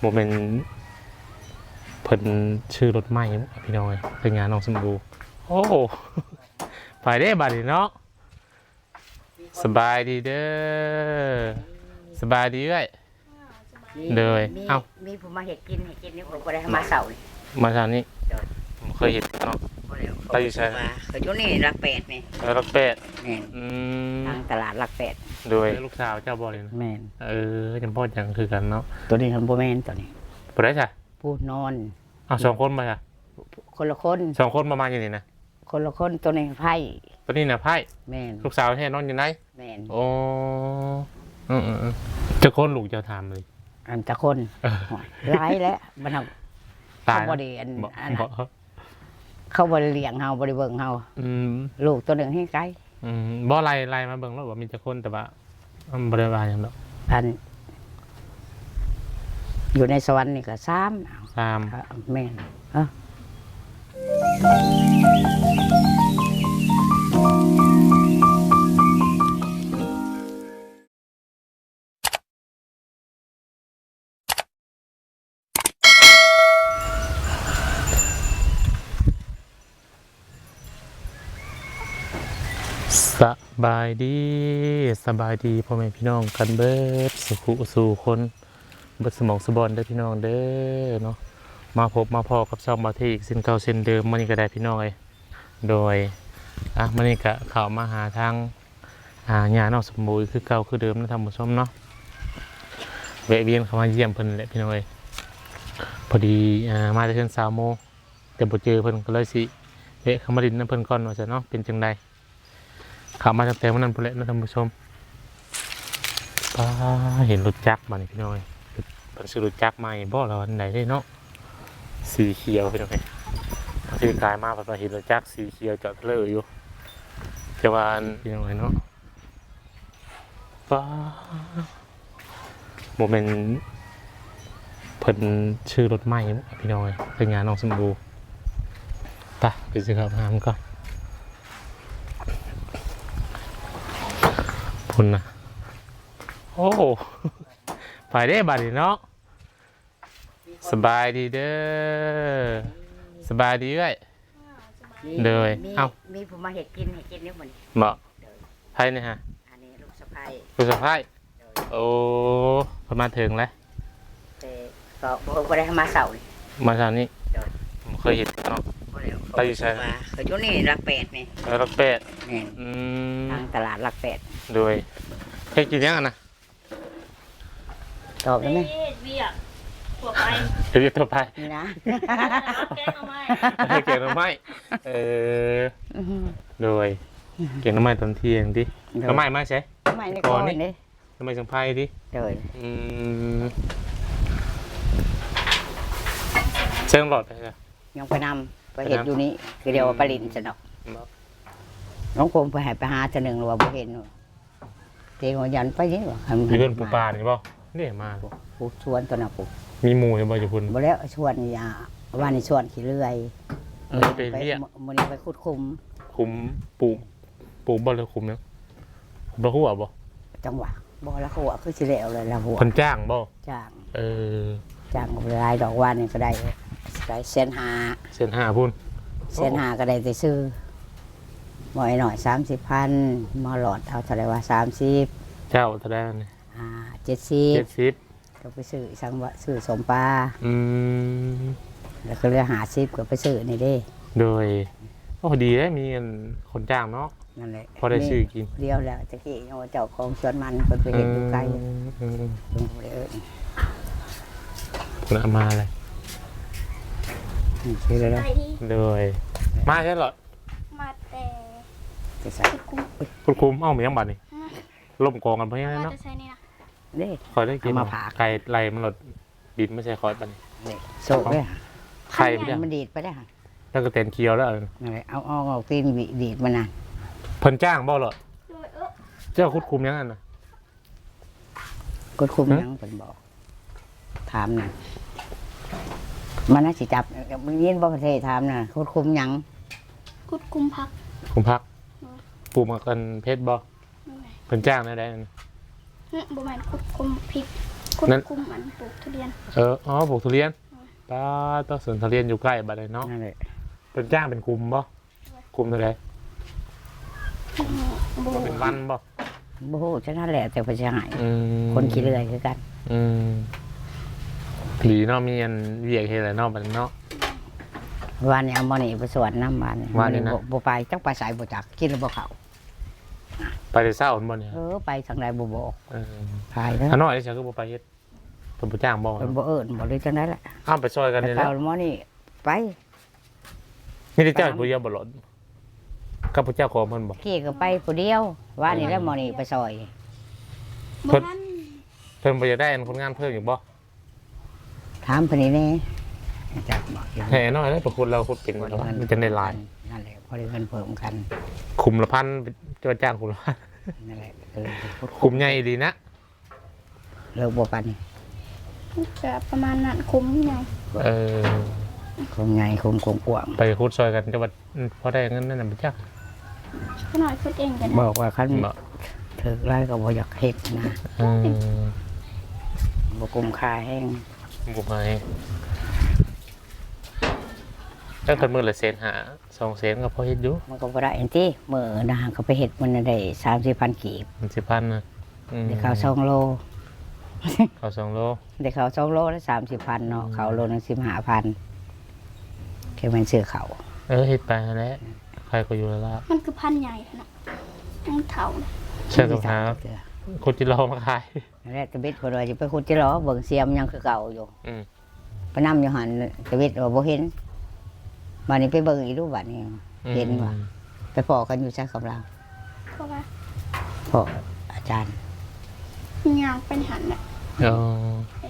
ບໍ່ແມ່ນເພິ່ນຊື້ລົດໃໝ່ພີ່ນ້ອງເອີຍ ເພິ່ນຍານ້ອງສຳບູ. ໂອ້ ໄປເດ້ບາດນີ້ເນາະ. ສະບາຍດີເດີ ສະບາຍດີເອື້ອຍ. ມີ ໂດຍ ມີ ເອົ້າ ມີຜູ້ມາເຮັດກິນໃຫ້ກິນຢູ່ ບໍ່ໄດ້ມາເຊົ້ານີ້ ມາເຊົ້ານີ້ ໂດຍ ບໍ່ເຄີຍເຫັນເນາະ. ບໍ່ໄດ້ ໄປຢູ່ໃສ? ເຂົາຢູ່ນີ້ຫຼັກແປດນີ້ ເອີ ຫຼັກແປດ ແມ່ນ ອືມ ທາງຕະຫຼາດຫຼັກແປດ. ໂດຍ ລູກສາວເຈົ້າບໍ່ນີ້ນະ? ແມ່ນ ເອີ ຈຳພໍ້ຈັ່ງຄືກັນເນາະ. ໂຕນີ້ຫັ້ນບໍ່ແມ່ນ ໂຕນີ້ ຜູ້ໃດຊະ? ຜູ້ນອນ. ອ້າວ ສອງຄົນບໍ່ຊະ? ຄົນລະຄົນ ສອງຄົນບໍ່ມາຢູ່ນີ້ນະ? ຄົນລະຄົນ ໂຕນີ້ໃພ້ ໂຕນີ້ນະໃພ້ ແມ່ນ ລູກສາວແທ້ນອນຢູ່ໃນ ແມ່ນ ໂອ້ ອືມໆໆ ຈັກຄົນລູກເຈົ້າຖາມເລີຍ? ອັນຈັກຄົນ? ເອີ ໂອ້ຍ ຫຼາຍແລ້ວ ບັດເຮົາ ຕາຍ ເຂົາບໍ່ໄດ້ອັນ ບໍ່ ອັນ ບໍ່ ເຂົາບໍ່ໄດ້ລ້ຽງເຮົາ ບໍ່ໄດ້ເບິ່ງເຮົາ ອືມ ລູກໂຕໜຶ່ງແຮງໄກ ອືມ ບໍ່ ໄລ່ ໄລ່ມາເບິ່ງໂລດວ່າມີຈັກຄົນ ແຕ່ວ່າ ອືມ ບໍ່ໄດ້ວ່າຫຍັງດອກ ອັນ ຢູ່ໃນສະຫວັນນີ້ກໍສາມ ສາມ ເອີ ແມ່ນ ເອີ. ສະບາຍດີ ສະບາຍດີພໍ່ແມ່ພີ່ນ້ອງກັນເບິດສູ່ຜູ້ສູ່ຄົນ ເບິດສູ່ໝ່ອງສູ່ບ່ອນເດີພີ່ນ້ອງເດີເນາະ. ມາພົບມາພໍ້ກັບຊ່ອງບ່າວເທອີກເຊັ່ນເກົ່າເຊັ່ນເດີມ ມື້ນີ້ກໍໄດ້ພີ່ນ້ອງເອີຍ. ໂດຍ ອ່ະ ມື້ນີ້ກໍເຂົ້າມາຫາທາງ ອ່າ ຍ່ານ້ອງສົມບູອີກຄືເກົ່າຄືເດີມນະທ່ານຜູ້ຊົມເນາະ. ແວະວຽນເຂົ້າມາຢ້ຽມເພິ່ນແຫຼະພີ່ນ້ອງເອີຍ. ພໍດີ ອ່າ ມາແຕ່ເຮືອນສາວໂມ ແຕ່ບໍ່ເຈີເພິ່ນ ກໍເລີຍຊິແວະເຂົ້າມາຫຼິ້ນນຳເພິ່ນກ່ອນວ່າຊັ້ນເນາະ. ເປັນຈັ່ງໃດ ເຂົ້າມາຕັ້ງແຕ່ມື້ນັ້ນພຸ້ນແຫຼະເນາະທ່ານຜູ້ຊົມ. ປ້າ ເຫັນລົດຈັກບາດນີ້ພີ່ນ້ອງເອີຍ. ເພິ່ນຊື້ລົດຈັກໃໝ່ບໍ່ ລະວ່າອັນໃດເດ້ເນາະ. ສີຂຽວພີ່ນ້ອງເອີຍ. ມາຖືກາຍມາ ເພິ່ນວ່າເຫັນລົດຈັກສີຂຽວຈອດເລີຢູ່ ແຕ່ວ່າອັນ ພີ່ນ້ອງເອີຍເນາະ. ປ້າ ບໍ່ແມ່ນເພິ່ນຊື້ລົດໃໝ່ພີ່ນ້ອງເອີຍ ເພິ່ນຍານ້ອງສົມບູ. ໄປ ໄປຊື້ເຂົ້າຫາມັນກ່ອນ ພຸ້ນນະ. ໂອ້ ໄປເດ້ບາດນີ້ເນາະ. ສະບາຍດີເດີ ສະບາຍດີເອື້ອຍ. ມີ ໂດຍ ມີ ເອົ້າ ມີຜູ້ມາເຮັດກິນໃຫ້ກິນຢູ່ມື້ນີ້ ບໍ່? ໂດຍ ໃຜນີ້ຮະ? ອັນນີ້ລູກສະໃພ້ ລູກສະໃພ້ ໂດຍ ໂອ້ ເພິ່ນມາເຖິງແລ້ວ ແຕ່ກໍບໍ່ ບໍ່ໄດ້ມາເຊົ້ານີ້ ມາເຊົ້ານີ້ ໂດຍ ບໍ່ເຄີຍເຫັນເນາະ. ບໍ່ໄດ້ ໄປຢູ່ໃສ? ເຂົາຢູ່ນີ້ຫຼັກແປດນີ້ ເອີ ຫຼັກແປດ ແມ່ນ ອືມ ທາງຕະຫຼາດຫຼັກແປດ. ໂດຍ ເຮັດກິນຫຍັງຫັ້ນນະ? ຕອບໄດ້ໄໝ? ເຮັດວຽກທົ່ວໄປ ເຮັດວຽກທົ່ວໄປນີ້ນະ ເອົາແກງໜໍ່ໄມ້ ເຮັດແກງໜໍ່ໄມ້ ເອີ ອືຮຶ ໂດຍ ແກງໜໍ່ໄມ້ຕອນທ່ຽງຕິ ໂດຍ ໜໍ່ໄມ້ມາໃສ? ໜໍ່ໄມ້ໃນກອນີ້ ໜໍ່ໄມ້ສັງໄພຕິ ໂດຍ ອືມ ເຊິ່ງຫຼອດໄປຊະ ຍັງໄປນຳ ໄປເຮັດຢູ່ນີ້ ຄືດຽວວ່າໄປຫຼິ້ນຊັ້ນດອກ ນ້ອງຄົງໄປໃຫ້ໄປຫາເທື່ອໜຶ່ງ ຫຼືວ່າບໍ່ເຫັນ ເຕງວ່າຢັນໄປເດ້ວ່າ ຢູ່ເຮືອນປູ່ປານີ້ບໍ່? ນີ້ມາ ຜູ້ ຜູ້ຊວນຕົວນັ້ນຜູ້ ມີໝູ່ຢູ່ບໍ່ຢູ່ພຸ້ນ? ບໍ່ແລ້ວ ຊວນນີ້ ອ່າ ວານນີ້ຊວນຂີ້ເລື່ອຍ ເອີ ໄປ ໄປວຽກ ມື້ນີ້ໄປຂຸດຂຸມ ຂຸມປູກ ປູກບໍ່ ຫຼືຂຸມຫຍັງ? ຂຸມລະຫົວບໍ່? ຈັ່ງຫວະ ບໍ່ລະຫົວ ຄືຊິແລ້ວແລ້ວລະຫົວ ເພິ່ນຈ້າງບໍ່? ຈ້າງ ເອີ ຈ້າງກໍບໍ່ຫຼາຍດອກ ວານນີ້ກໍໄດ້ ໄດ້ແສນຫ້າ ແສນຫ້າພຸ້ນ ແສນຫ້າກໍໄດ້ແຕ່ຊື້ ໝໍ້ນ້ອຍສາມສິບພັນ ໝໍ້ຫຼອດເອົາເທົ່າໃດວະ ສາມສິບ ເຈົ້າເທົ່າໃດອັນນີ້? ອ່າ ເຈັດສິບ ເຈັດສິບ ກໍໄປຊື້ສັງວະ ຊື້ສົ້ມປາ ອືມ ແລ້ວກໍເຫຼືອຫ້າສິບ ກໍໄປຊື້ນີ້ເດ້ ໂດຍ ໂອ້ ດີເດ້ ມີອັນຄົນຈ້າງເນາະ ນັ້ນແຫຼະ ພໍໄດ້ຊື້ກິນ ດຽວແລ້ວ ຕະກີ້ຍັງວ່າເຈົ້າຂອງສວນມັນເພິ່ນໄປເຮັດຢູ່ໄກ ອືມ ເພິ່ນບໍ່ໄດ້ເອີ້ນ ເພິ່ນເອົາມາເລີຍ ອືມ ຊື້ແລ້ວ ໂດຍ ມາໃສລະ? ມາແຕ່ ແຕ່ໃສ? ຂຸດຂຸມ ຂຸດຂຸມ ເອົ້າ ມີຫຍັງບາດນີ້ ອືມ ລົມກອງກັນເພາະຫຍັງເນາະ ມາແຕ່ໃສນີ້ນະ? ເດ້ ຂ້ອຍໄດ້ກິນ ເອົາມາຝາກ ໄກ່ໄລ່ມັນໂລດ ບິນມາໃສ່ຂ້ອຍປານນີ້ ນີ້ ໂຊກເດ້ ໄຂ່ ມັນດີດໄປແລ້ວ ແລ້ວກໍແຕນຂຽວແລ້ວ ນັ້ນແຫຼະ ເອົາອອກ ເອົາຕີນດີດມັນນະ ເພິ່ນຈ້າງບໍ່ລະ? ໂດຍ ເອີ ເຈົ້າຂຸດຂຸມຫຍັງຫັ້ນນະ? ຂຸດຂຸມຫຍັງ ຫື ເພິ່ນບອກ ຖາມນະ ມັນໜ້າຊິຈັບ ໄດ້ຍິນບໍ່ ເພິ່ນເທຖາມນະ ຂຸດຂຸມຫຍັງ? ຂຸດຂຸມຜັກ ຂຸມຜັກ ໂດຍ ປູກໝາກອັນເຜັດບໍ່? ໂດຍ ເພິ່ນຈ້າງແນວໃດນັ້ນນະ? ຫຶ ບໍ່ແມ່ນ ຂຸດຂຸມພິກ ຄົນ ນັ້ນ ຄຸມອັນປູກທຸລຽນ ເອີ ອໍ ປູກທຸລຽນ ໂດຍ ປາດ ຕ້ອງສວນທຸລຽນຢູ່ໃກ້ບັດນີ້ເນາະ ນັ້ນແຫຼະ ເປັນຈ້າງເປັນຄຸມບໍ່? ຄຸມເທົ່າໃດ? ອືມ ບໍ່ຮູ້ ເປັນວັນບໍ່? ບໍ່ຮູ້ ຈັ່ງນັ້ນແຫຼະ ແຕ່ເພິ່ນຊິໃຫ້ ອືມ ຄົນຂີ້ເລື່ອຍຄືກັນ ອືມ ດີເນາະ ມີອັນວຽກເຮັດແຫຼະເນາະ ບັດນີ້ເນາະ ວານນີ້ເອົາໝໍນີ້ໄປສວນນຳ ວານນີ້ ວານນີ້ນະ ບໍ່ ບໍ່ໄປ ຈັກໄປໃສບໍ່ຈັກ ກິນແລ້ວບໍ່ເຂົ້າ ໄປແຕ່ເຊົ້າພຸ້ນບໍ່ນີ້? ເອີ ໄປທາງໃດບໍ່ບອກ ເອີ ພາຍເດີ ຂ້ານ້ອຍນີ້ ເຈົ້າຄືບໍ່ໄປເຮັດ? ເພິ່ນບໍ່ຈ້າງບໍ່? ເພິ່ນບໍ່ເອີ້ນບໍ່ ຫຼືຈັ່ງໃດລະ? ເອົາ ໄປຊ່ອຍກັນນີ້ແຫຼະ ແຕ່ເຊົ້າໝໍນີ້ໄປ ມີແຕ່ເຈົ້າຜູ້ດຽວບໍ່ຫຼອດ ກັບຜູ້ເຈົ້າຂອງເພິ່ນບໍ່? ກີ້ກໍໄປຜູ້ດຽວ ວານນີ້ແຫຼະ ອືມ ໝໍນີ້ໄປຊ່ອຍ ບໍ່ ເພິ່ນ ທັນ ເພິ່ນບໍ່ຢາກໄດ້ອັນຄົນງານເພີ່ມອີກບໍ່? ຖາມເພິ່ນນີ້ແດ່ ຈັກບໍ່ ໃຫ້ນ້ອຍເດີ ເພາະຄົນລາວຂຸດເປັນ ມັນຈັ່ງໄດ້ຫຼາຍ ນັ້ນແຫຼະ ພໍໄດ້ເງິນເພີ່ມກັນ ຄຸມລະພັນ ເຈົ້າຈ້າງຄຸມລະພັນ ນັ້ນແຫຼະ ເອີ ຄຸມໃຫຍ່ອີ່ຫຼີນະ ເລີກບໍ່ປານນີ້ ກະປະມານນັ້ນ ຄຸມໃຫຍ່ ເອີ ຄຸມໃຫຍ່ ຄຸມກວ້າງໆ ໄປຂຸດຊ່ອຍກັນ ແຕ່ວ່າ ອືມ ພໍໄດ້ເງິນນັ້ນນະບໍ່ຈັກ ຂ້ານ້ອຍຂຸດເອງກໍໄດ້ ບອກວ່າຄັນ ບໍ່ ຖືກຫຼາຍກໍບໍ່ຢາກເຮັດນະ ອືມ ບໍ່ກຸ້ມຄ່າແຮງ ບໍ່ກຸ້ມຄ່າແຮງ ແຕ່ຄັນມື້ລະແສນຫ້າ ສອງແສນກໍພໍເຮັດຢູ່ ມັນກໍບໍ່ໄດ້ຫັ້ນຕິ ມື້ນະ ເຂົາໄປເຮັດມື້ນະໄດ້ສາມສິບພັນກີບ ສາມສິບພັນນະ ອືມ ໄດ້ເຂົ້າສອງໂລ ເຂົ້າສອງໂລ ໄດ້ເຂົ້າສອງໂລລະສາມສິບພັນເນາະ ອືມ ເຂົ້າໂລໜຶ່ງສິບຫ້າພັນ ຄືແມ່ນຊື້ເຂົ້າ ເອີ ເຮັດໄປຫັ້ນແຫຼະ ໃຜກໍຢູ່ລະລະ ມັນຄືພັນໃຫຍ່ນະ ມັນເຖົ້າ ໃຊ່ກໍຫາ ຂຸດຈິລໍມາຂາຍ ນັ້ນແຫຼະ ຕະບິດເພິ່ນວ່າຊິໄປຂຸດຈິລໍ ເບິ່ງສຽມຍັງຄືເກົ່າຢູ່ ອືມ ໄປນຳຢູ່ຫັ້ນ ຕະວິດວ່າບໍ່ເຫັນ ບາດນີ້ໄປເບິ່ງອີກດູ ບາດນີ້ ອືມ ເຫັນວ່າ ໄປພໍ້ກັນຢູ່ໃສກັບລາວ? ເພາະວ່າ ພໍ້ອາຈານ ຍ່າງໄປຫັ້ນແຫຼະ ເອີ ເອີ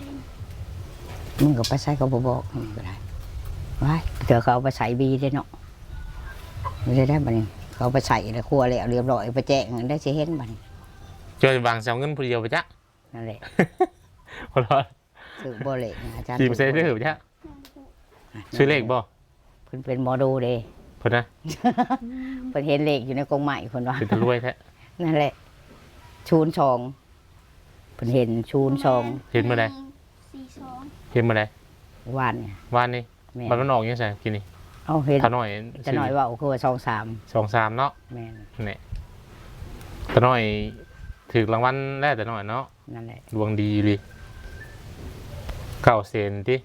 ມຶງກໍໄປໃສກໍບໍ່ບອກ ມັນກໍໄດ້ ວ້າຍ ເທື່ອເຂົາເອົາໄປໃສ່ບີເດ້ເນາະ ບໍ່ໄດ້ໄດ້ ບາດນີ້ເຂົາເອົາໄປໃສ່ແລ້ວ ຄົວແລ້ວຮຽບຮ້ອຍ ໄປແຈ້ງໄດ້ຊິເຫັນ ບາດນີ້ ເຈົ້າຫວັງຊິເອົາເງິນຜູ້ດຽວໄປຈະ ນັ້ນແຫຼະ ຫົວເລາະ ຖືກບໍ່ເລກນະ ອາຈານ ທີມເຊເດີ ຖືກບໍ່ເລກ ຈັກ ອ່ະ ຊື້ເລກບໍ່? ເພິ່ນເປັນໝໍດູເດ້ ເພິ່ນນະ ເພິ່ນເຫັນເລກຢູ່ໃນກົງໄມ້ ເພິ່ນວ່າ ເປັນຕາລວຍແທ້ ນັ້ນແຫຼະ ສູນສອງ ເພິ່ນເຫັນສູນສອງ ເຫັນມື້ໃດ? ໜຶ່ງສີ່ສອງ ເຫັນມື້ໃດ? ວານນີ້ ວານນີ້ ແມ່ນ ບັດມັນອອກຢູ່ໃສກີ້ນີ້? ເອົາ ເຫັນຕານ້ອຍ ຕານ້ອຍເວົ້າຄືວ່າສອງສາມ ສອງສາມເນາະ ແມ່ນ ນີ້ ຕານ້ອຍຖືກລາງວັນແລ້ວ ຕານ້ອຍເນາະ ນັ້ນແຫຼະ ດວງດີອີ່ຫຼີ ເກົ້າແສນຕິ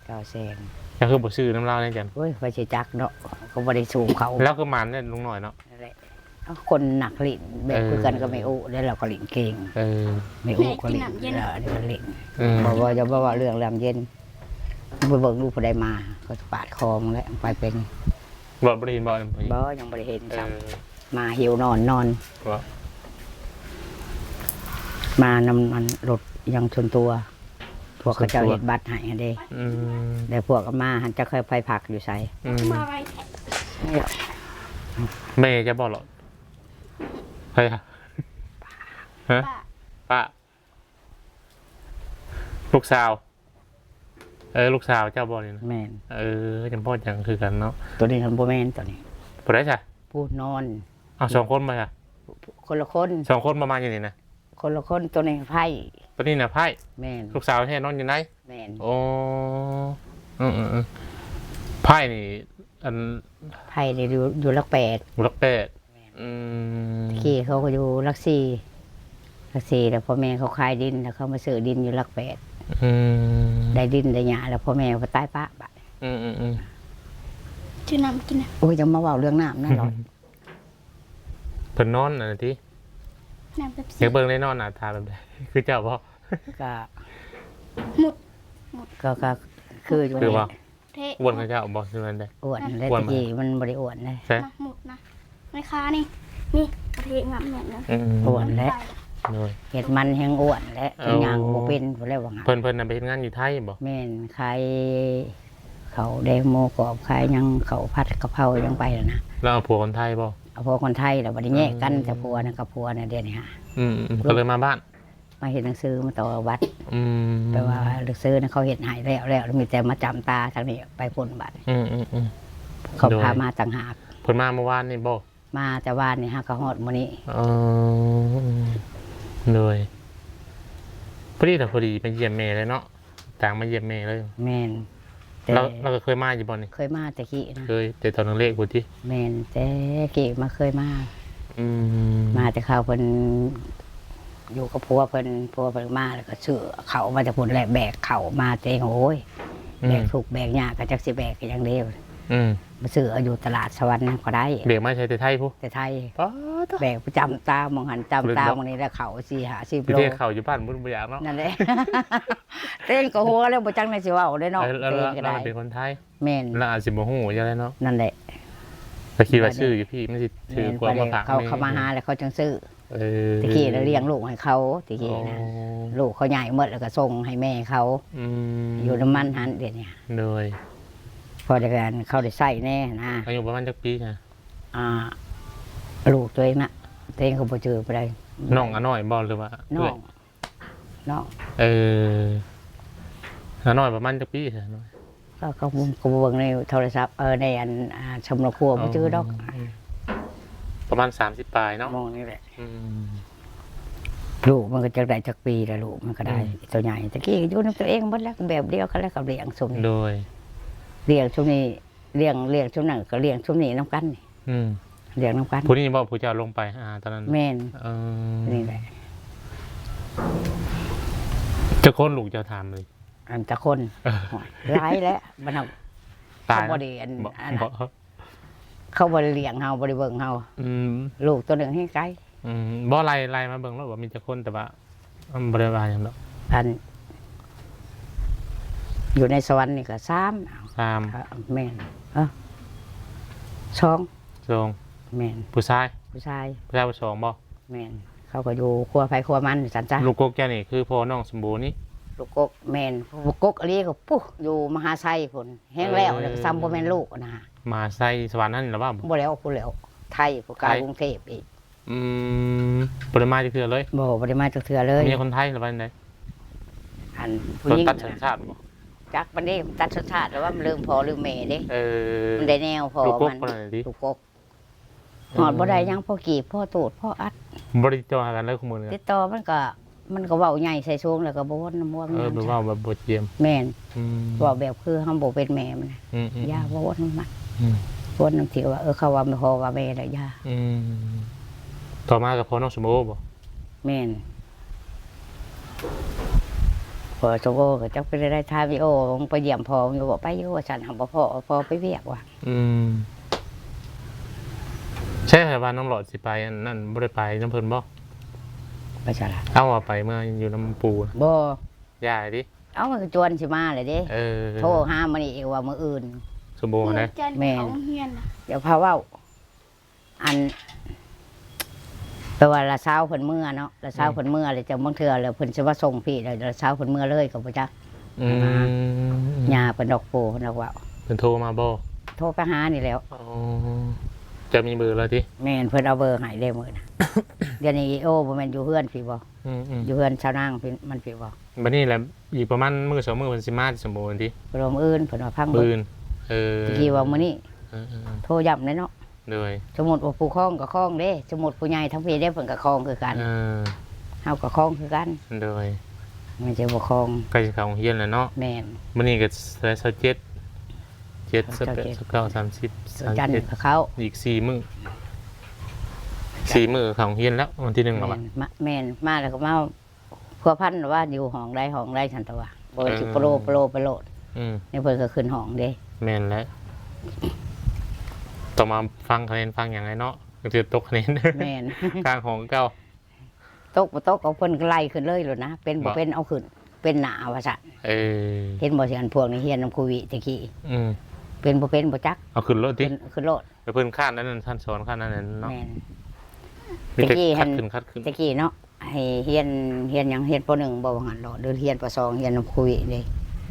ເກົ້າແສນ ເຈົ້າຄືບໍ່ຊື້ນຳລາວແດ່ຈັ່ງ? ໂອ້ຍ ຂ້ອຍຊິຈັກເນາະ ກໍບໍ່ໄດ້ສູ້ເຂົາ ລາວຄືໝານແທ້ລຸງນ້ອຍເນາະ ນັ້ນແຫຼະ ຄົນນັກຫຼິ້ນແບບ ເອີ ຄືກັນກັບແມ່ອູເດ້ ລາວກໍຫຼິ້ນເກັ່ງ ເອີ ແມ່ອູກໍຫຼິ້ນ ແມ່ກິນນ້ຳເຢັນ ລາວກໍຫຼິ້ນ ອືມ ບໍ່ ບໍ່ ຢ່າ ບໍ່ເວົ້າເລື່ອງນ້ຳເຢັນ ໄປເບິ່ງລູກຜູ້ໃດມາ ກໍປາດຄອງແຫຼະ ໄປເປັນ ບໍ່ ບໍ່ໄດ້ເຫັນບໍ່? ບໍ່ ຍັງບໍ່ໄດ້ເຫັນຊ້ຳ ເອີ ມາຫິວນອນ ນອນ ບໍ່ ມານຳອັນລົດຫຍັງສ່ວນຕົວ ພວກເຂົາເຈົ້າເຮັດບັດໃຫ້ຫັ້ນເດ້ ອືມ ແລ້ວພວກມາຫັ້ນ ຈັກໃຜພັກຢູ່ໃສ ອືມ ມາໄວແທ້ ແມ່ຈະບໍ່ລອດ ໃຜ ຮະ ປ້າ ປ້າ ລູກສາວ ເອີ ລູກສາວເຈົ້າບໍ່ນີ້ນະ? ແມ່ນ ເອີ ຈຳເພາະຫຍັງຄືກັນເນາະ ໂຕນີ້ມັນບໍ່ແມ່ນ ໂຕນີ້ ຜູ້ໃດຊະ? ຜູ້ນອນ ອ້າວ ສອງຄົນບໍ່ຊະ? ຄົນລະຄົນ ສອງຄົນບໍ່ມາຢູ່ນີ້ນະ? ຄົນລະຄົນ ໂຕນີ້ໃພ້ ໂຕນີ້ນະໃພ້ ແມ່ນ ລູກສາວແທ້ນອນຢູ່ໃນ ແມ່ນ ໂອ້ ອືໆ ໃພ້ນີ້ ອັນ ໃພ້ນີ້ຢູ່ ຢູ່ຫຼັກແປດ ຢູ່ຫຼັກແປດ ອືມ ຕະກີ້ເຂົາກໍຢູ່ຫຼັກສີ່ ຫຼັກສີ່ ແລ້ວພໍ່ແມ່ເຂົາຂາຍດິນ ແລ້ວເຂົາມາຊື້ດິນຢູ່ຫຼັກແປດ ອືມ ໄດ້ດິນໄດ້ຫຍ້າ ແລ້ວພໍ່ແມ່ກໍຕາຍປະບາດ ອືມໆ ຊື້ນ້ຳກິນນະ ໂອ້ຍ ຈະມາເວົ້າເລື່ອງນ້ຳນະ ເພິ່ນນອນອັນນັ້ນຕິ ນ້ຳເປັບຊີ ຢາກເບິ່ງໄດ້ນອນໜ້າຕາແບບໃດ ຄືເຈົ້າບໍ່? ກະມຸດ ມຸດ ກໍ ກໍຄືຢູ່ ຄືວ່າ ເທະ ອ້ວນເຂົາເຈົ້າບໍ່ ຄືວ່າໃດ? ອ້ວນແຫຼະ ອ້ວນ ແຕ່ກີ້ມັນບໍ່ໄດ້ອ້ວນເດ້ ໃຊ່ ໝາກໝຸດນະ ໃນຂານີ້ ນີ້ ປະເທດງາມແມ່ນນະ ອືມ ອ້ວນແຫຼະ ໂດຍ ເຮັດມັນແຮງອ້ວນແຫຼະ ເອີ ຍ່າງບໍ່ເປັນພຸ້ນແຫຼະວ່າ ເພິ່ນ ເພິ່ນນະໄປເຮັດງານຢູ່ໄທບໍ່? ແມ່ນ ຂາຍເຂົ້າແດງ ໝູກອບ ຂາຍຫຍັງ ເຂົ້າຜັດ ກະເພົາຫຍັງໄປຫັ້ນນະ ແລ້ວເອົາຜົວຄົນໄທບໍ່? ເອົາຜົວຄົນໄທ ແລ້ວບັດນີ້ແຍກກັນ ອືມ ແຕ່ຜົວນະກັບຜົວນະ ດຽວນີ້ຫາ ອືມໆ ກໍເລີຍມາບ້ານ ມາເຮັດໜັງສືມາຕໍ່ບັດ ອືມ ແປວ່າໜັງສືນະເຂົາເຮັດໃຫ້ແລ້ວ ແລ້ວມີແຕ່ມາຈ້ຳຕາທາງນີ້ໄປພຸ້ນບັດ ອືມໆໆ ເຂົາພາມາຕ່າງຫາກ ເພິ່ນມາມື້ວານນີ້ບໍ່? ມາແຕ່ວານນີ້ຫາກະຮອດມື້ນີ້ ອໍ ໂດຍ ເພິ ພໍດີລະ ພໍດີມາຢ້ຽມແມ່ເລີຍເນາະ ຕ່າງມາຢ້ຽມແມ່ເລີຍ. ແມ່ນ ແຕ່ລາວ ລາວກໍເຄີຍມາຢູ່ບໍ່ນີ້? ເຄີຍມາແຕ່ກີ້ນະ. ເຄີຍ ແຕ່ຕອນເລັກໆພຸ້ນຕິ? ແມ່ນ ແຕ່ກີ້ມາເຄີຍມາ. ອືມ ມາແຕ່ເຂົາເພິ່ນຢູ່ກັບຜົວເພິ່ນ ຜົວເພິ່ນມາແລ້ວກໍຊື້ເຂົ້າມາແຕ່ພຸ້ນແຫຼະ ແບກເຂົ້າມາແຕ່ ໂອ້ຍ ອືມ ແບກທຸກແບກຍາກ ກໍຈັກຊິແບກຫຍັງເດ້. ອືມ ມາຊື້ເອົາຢູ່ຕະຫຼາດສະຫວັນນະກໍໄດ້. ແບກມາໃສ່ແຕ່ໄທພຸ້ນ? ແຕ່ໄທ. ປາດໂທ້ ແບກໄປຈຳຕາໝ່ອງຫັ້ນຈຳຕາໝ່ອງນີ້ ແລ້ວເຂົ້າສີ່ຫ້າສິບໂລ. ເຮັດເຂົ້າຢູ່ບ້ານບໍ່ ບໍ່ຢາກເນາະ. ນັ້ນແຫຼະ ເຕັງກໍຫົວແລ້ວ ບໍ່ຈັກແນວຊິເວົ້າເດ້ເນາະ. ເອີ ລາວ ເປັນຄົນໄທ. ແມ່ນ ລາວອາດຊິບໍ່ຮູ້ຈັ່ງໃດເນາະ. ນັ້ນແຫຼະ ກໍຄິດວ່າຊື້ຢູ່ພີ້ມັນຊິຖືກກວ່າ ມາຝາກແມ່ ເຂົາມາຫາແລ້ວເຂົາຈັ່ງຊື້. ເອີ ແຕ່ກີ້ລະລ້ຽງລູກໃຫ້ເຂົາ ແຕ່ກີ້ນະ. ອໍ ລູກເຂົາໃຫຍ່ໝົດແລ້ວກໍສົ່ງໃຫ້ແມ່ເຂົາ. ອືມ ຢູ່ນຳມັນຫັ້ນດຽວນີ້. ໂດຍ ພໍໄດ້ ເຂົາໄດ້ໃຊ້ແດ່ນະ. ອາຍຸປະມານຈັກປີນະ? ອ່າ ລູກຕົວເອງນະ ຕົວເອງກໍບໍ່ຈື່ປານໃດ. ນ້ອງອານ້ອຍບໍ່ ຫຼືວ່າ ນ້ອງ ເອື້ອຍ? ນ້ອງ. ເອີ ອານ້ອຍປະມານຈັກປີຊະ? ກໍ ກໍ ກໍເບິ່ງໃນໂທລະສັບ ເອີ ໃນອັນ ອ່າ ຊຳລະຄົວ ບໍ່ຈື່ດອກ. ອໍ ປະມານສາມສິບປາຍເນາະ. ໝ່ອງນີ້ແຫຼະ. ອືມ ລູກມັນກໍຈັກໄດ້ຈັກປີແລ້ວ ລູກມັນກໍໄດ້. ອືມ ຕົວໃຫຍ່ ແຕ່ກີ້ຢູ່ນຳຕົວເອງໝົດແລ້ວ ແບບດຽວກັນແລ້ວກັບລ້ຽງຊຸມນີ້. ໂດຍ ລ້ຽງຊຸມນີ້ ລ້ຽງ ລ້ຽງຊຸມນັ້ນກໍລ້ຽງຊຸມນີ້ນຳກັນນີ້. ອືມ ລ້ຽງນຳກັນ. ຜູ້ນີ້ບໍ່ ຜູ້ເຈົ້າລົງໄປຫາຕອນນັ້ນ? ແມ່ນ. ເອີ ນີ້ແຫຼະ. ຈັກຄົນລູກເຈົ້າ ຖາມເລີຍ? ອັນຈັກຄົນ? ເອີ ຫຼາຍແຫຼະ ບັດເຮົາ ຕາຍ ເຂົາບໍ່ໄດ້ອັນ ບໍ່ ອັນ ບໍ່ ເຂົາບໍ່ໄດ້ລ້ຽງເຮົາ ບໍ່ໄດ້ເບິ່ງເຮົາ. ອືມ ລູກໂຕໜຶ່ງແຮງໄກ. ອືມ ບໍ່ ໄລ່ ໄລ່ມາເບິ່ງໂລດວ່າມີຈັກຄົນ ແຕ່ວ່າ ມັນບໍ່ໄດ້ວ່າຫຍັງດອກ. ອັນ ຢູ່ໃນສະຫວັນນີ້ກໍສາມ. ສາມ. ເອີ ແມ່ນ. ເອີ ສອງ. ສອງ. ແມ່ນ. ຜູ້ຊາຍ? ຜູ້ຊາຍ. ຜູ້ຊາຍຜູ້ສອງບໍ່? ແມ່ນ. ເຂົາກໍຢູ່ຄົວໃຜຄົວມັນຊັ້ນຊະ. ລູກກົກເຈົ້ານີ້ຄືພໍ່ນ້ອງສົມບູນີ້? ລູກກົກ ແມ່ນ. ລູກກົກອີ່ຫຼີກໍ ພຸ້ນ ຢູ່ມະຫາໄຊພຸ້ນ. ແຮງແລ້ວ ເອີ ແລ້ວກໍຊ້ຳບໍ່ແມ່ນລູກນະ. ມະຫາໄຊສະຫວັນຫັ້ນລະວ່າ? ບໍ່ແລ້ວ ພຸ້ນແລ້ວ ໄທ ຜູ້ກາຍ ໄທ ກຸງເທບອີກ. ອືມ ບໍ່ໄດ້ມາຈັກເທື່ອເລີຍ? ບໍ່ ບໍ່ໄດ້ມາຈັກເທື່ອເລີຍ. ເມຍຄົນໄທຫຼືວ່າຈັ່ງໃດ? ອັນຜູ້ຍິງ ຕັດສັນຊາດບໍ່? ຈັກມັນເດ້ ຕັດສັນຊາດ ແຕ່ວ່າມັນລືມພໍ່ລືມແມ່ເດ້. ເອີ ມັນໄດ້ແນວພໍ່ມັນ. ລູກກົກ ລູກກົກ ຮອດບໍ່ໄດ້ຫຍັງ ພໍກີບ ພໍໂຕດ ພໍອັດ. ບໍ່ໄດ້ຕິດຕໍ່ຫາກັນເລີຍ ຄູ່ມື້ນີ້? ຕິດຕໍ່ ມັນກໍ ມັນກໍເວົ້າໃຫຍ່ໃສ່ສູງ ແລ້ວກໍບໍ່ວົນນຳພວກມັນ. ເອີ ໄປເວົ້າແບບບໍ່ຈຽມ. ແມ່ນ. ອືມ ເວົ້າແບບຄືເຮົາບໍ່ເປັນແມ່ມັນນະ. ອືມໆໆ ຢ່າບໍ່ວົນນຳມັນ. ອືມ ວົນນຳທີ່ວ່າ ເອີ ເຂົາວ່າແມ່ ພໍ່ວ່າແມ່ແລ້ວຢ່າ. ອືມ ຕໍ່ມາກໍພໍ່ນ້ອງສົມໂອບໍ່? ແມ່ນ. ພໍ່ສົມໂອກໍຈັກເປັນໃດ ຖາມອີໂອ ມຶງໄປຢ້ຽມພໍ່ມຶງຢູ່ບໍ່? ໄປຢູ່ວ່າຊັ້ນ. ຫາກບໍ່ພໍ ພໍ່ໄປວຽກວ່າ. ອືມ ໃຊ່ ໃຜວ່ານ້ອງຫຼອດຊິໄປອັນນັ້ນ ບໍ່ໄດ້ໄປນຳເພິ່ນບໍ່? ໄປໃສລະ? ເອົາ ວ່າໄປເມືອຢູ່ນຳປູ່ນະ. ບໍ່ ຢ່າຕິ. ເອົາ ມັນກໍຈວນຊິມາແຫຼະເດ້. ເອີ ໂທຫາມື້ນີ້ອີກວ່າມື້ອື່ນ. ສົມໂອນະ? ແມ່ນ. ເຈົ້າພາເວົ້າ ອັນ ແປວ່າລະຊາວເພິ່ນເມືອເນາະ ລະຊາວ ອືມ ເພິ່ນເມືອ ແລ້ວເຈົ້າ ບາງເທື່ອແລ້ວເພິ່ນຊິມາສົ່ງພີ້ ແລ້ວລະຊາວເພິ່ນເມືອເລີຍກໍບໍ່ຈັກ. ອືມ ຫາ ຍ່າເພິ່ນດອກ ປູ່ເພິ່ນດອກເວົ້າ. ເພິ່ນໂທມາບໍ່? ໂທໄປຫານີ້ແຫຼ້ວ. ອໍ ເຈົ້າມີເບີແລ້ວຕິ? ແມ່ນ ເພິ່ນເອົາເບີໃຫ້ເດ້ມື້ນະ. ດຽວນີ້ ໂອ້ ບໍ່ແມ່ນຢູ່ເຮືອນພີ້ບໍ່? ອືມໆ ຢູ່ເຮືອນຊາວນາງພີ້ ມັນພີ້ບໍ່? ບັດນີ້ແຫຼະ ອີກປະມານມື້ສອງມື້ເພິ່ນຊິມາ ສົມບູນຕິ? ເພິ່ນວ່າມື້ອື່ນ ເພິ່ນວ່າພັງເບິ່ງ. ມື້ອື່ນ. ເອີ ຕະກີ້ວ່າມື້ນີ້. ເອີໆໆ ໂທຢ້ຳແດ່ເນາະ. ໂດຍ ສົມມຸດວ່າຜູ້ຄອງກໍຄອງເດ້ ສົມມຸດຜູ້ໃຫຍ່ທາງພີ້ເດ້ ເພິ່ນກໍຄອງຄືກັນ. ເອີ ເຮົາກໍຄອງຄືກັນ. ໂດຍ ມັນຈະບໍ່ຄອງ. ໃກ້ຊິເຂົ້າໂຮງຮຽນແລ້ວເນາະ. ແມ່ນ. ມື້ນີ້ກໍຊາວເຈັດ ເຈັດ ຊາວແປດ ຊາວເກົ້າ ສາມສິບ ວັນຈັນກໍເຂົ້າ ອີກສີ່ມື້ ສີ່ມື້ເຂົ້າໂຮງຮຽນແລ້ວ ວັນທີໜຶ່ງແລ້ວ. ແມ່ນ ມາ ແມ່ນ ມາແລ້ວກໍມາ ພົວພັນວ່າຢູ່ຫ້ອງໃດຫ້ອງໃດຊັ້ນຕົວະ ບໍ່ແມ່ນຊິໂປໂລໂປໂລໄປໂລດ. ອືມ ນີ້ເພິ່ນກໍຂຶ້ນຫ້ອງເດ້. ແມ່ນແຫຼະ ຕ້ອງມາຟັງຄະແນນຟັງຫຍັງໃຫ້ເນາະ ກໍຊິຕົກຄະແນນ. ແມ່ນ ກາງຫ້ອງເກົ່າ ຕົກບໍ່ຕົກ ເອົາເພິ່ນໄລ່ຂຶ້ນເລີຍໂລດນະ ເປັນບໍ່ເປັນເອົາຂຶ້ນ ເປັນໜ້າວ່າຊັ້ນ. ເອີ ເຫັນບໍ່ ຊິອັນພວກນີ້ຮຽນນຳຄູວິແຕ່ກີ້. ອືມ ເປັນບໍ່ເປັນບໍ່ຈັກ ເອົາຂຶ້ນໂລດຕິ ຂຶ້ນ ຂຶ້ນໂລດ. ແຕ່ເພິ່ນຄ້ານອັນນັ້ນ ຊັ້ນສອນ ຄ້ານອັນນັ້ນເນາະ. ແມ່ນ ມີແຕ່ ແຕ່ກີ້ຫັ້ນ ຄັດຂຶ້ນ ຄັດຂຶ້ນ ແຕ່ກີ້ເນາະ ໃຫ້ຮຽນ ຮຽນຫຍັງ ຮຽນ ປໍໜຶ່ງ ບໍ ວ່າຫັ້ນເນາະ ຫຼືຮຽນ ປໍສອງ ຮຽນນຳຄູວິເດ້.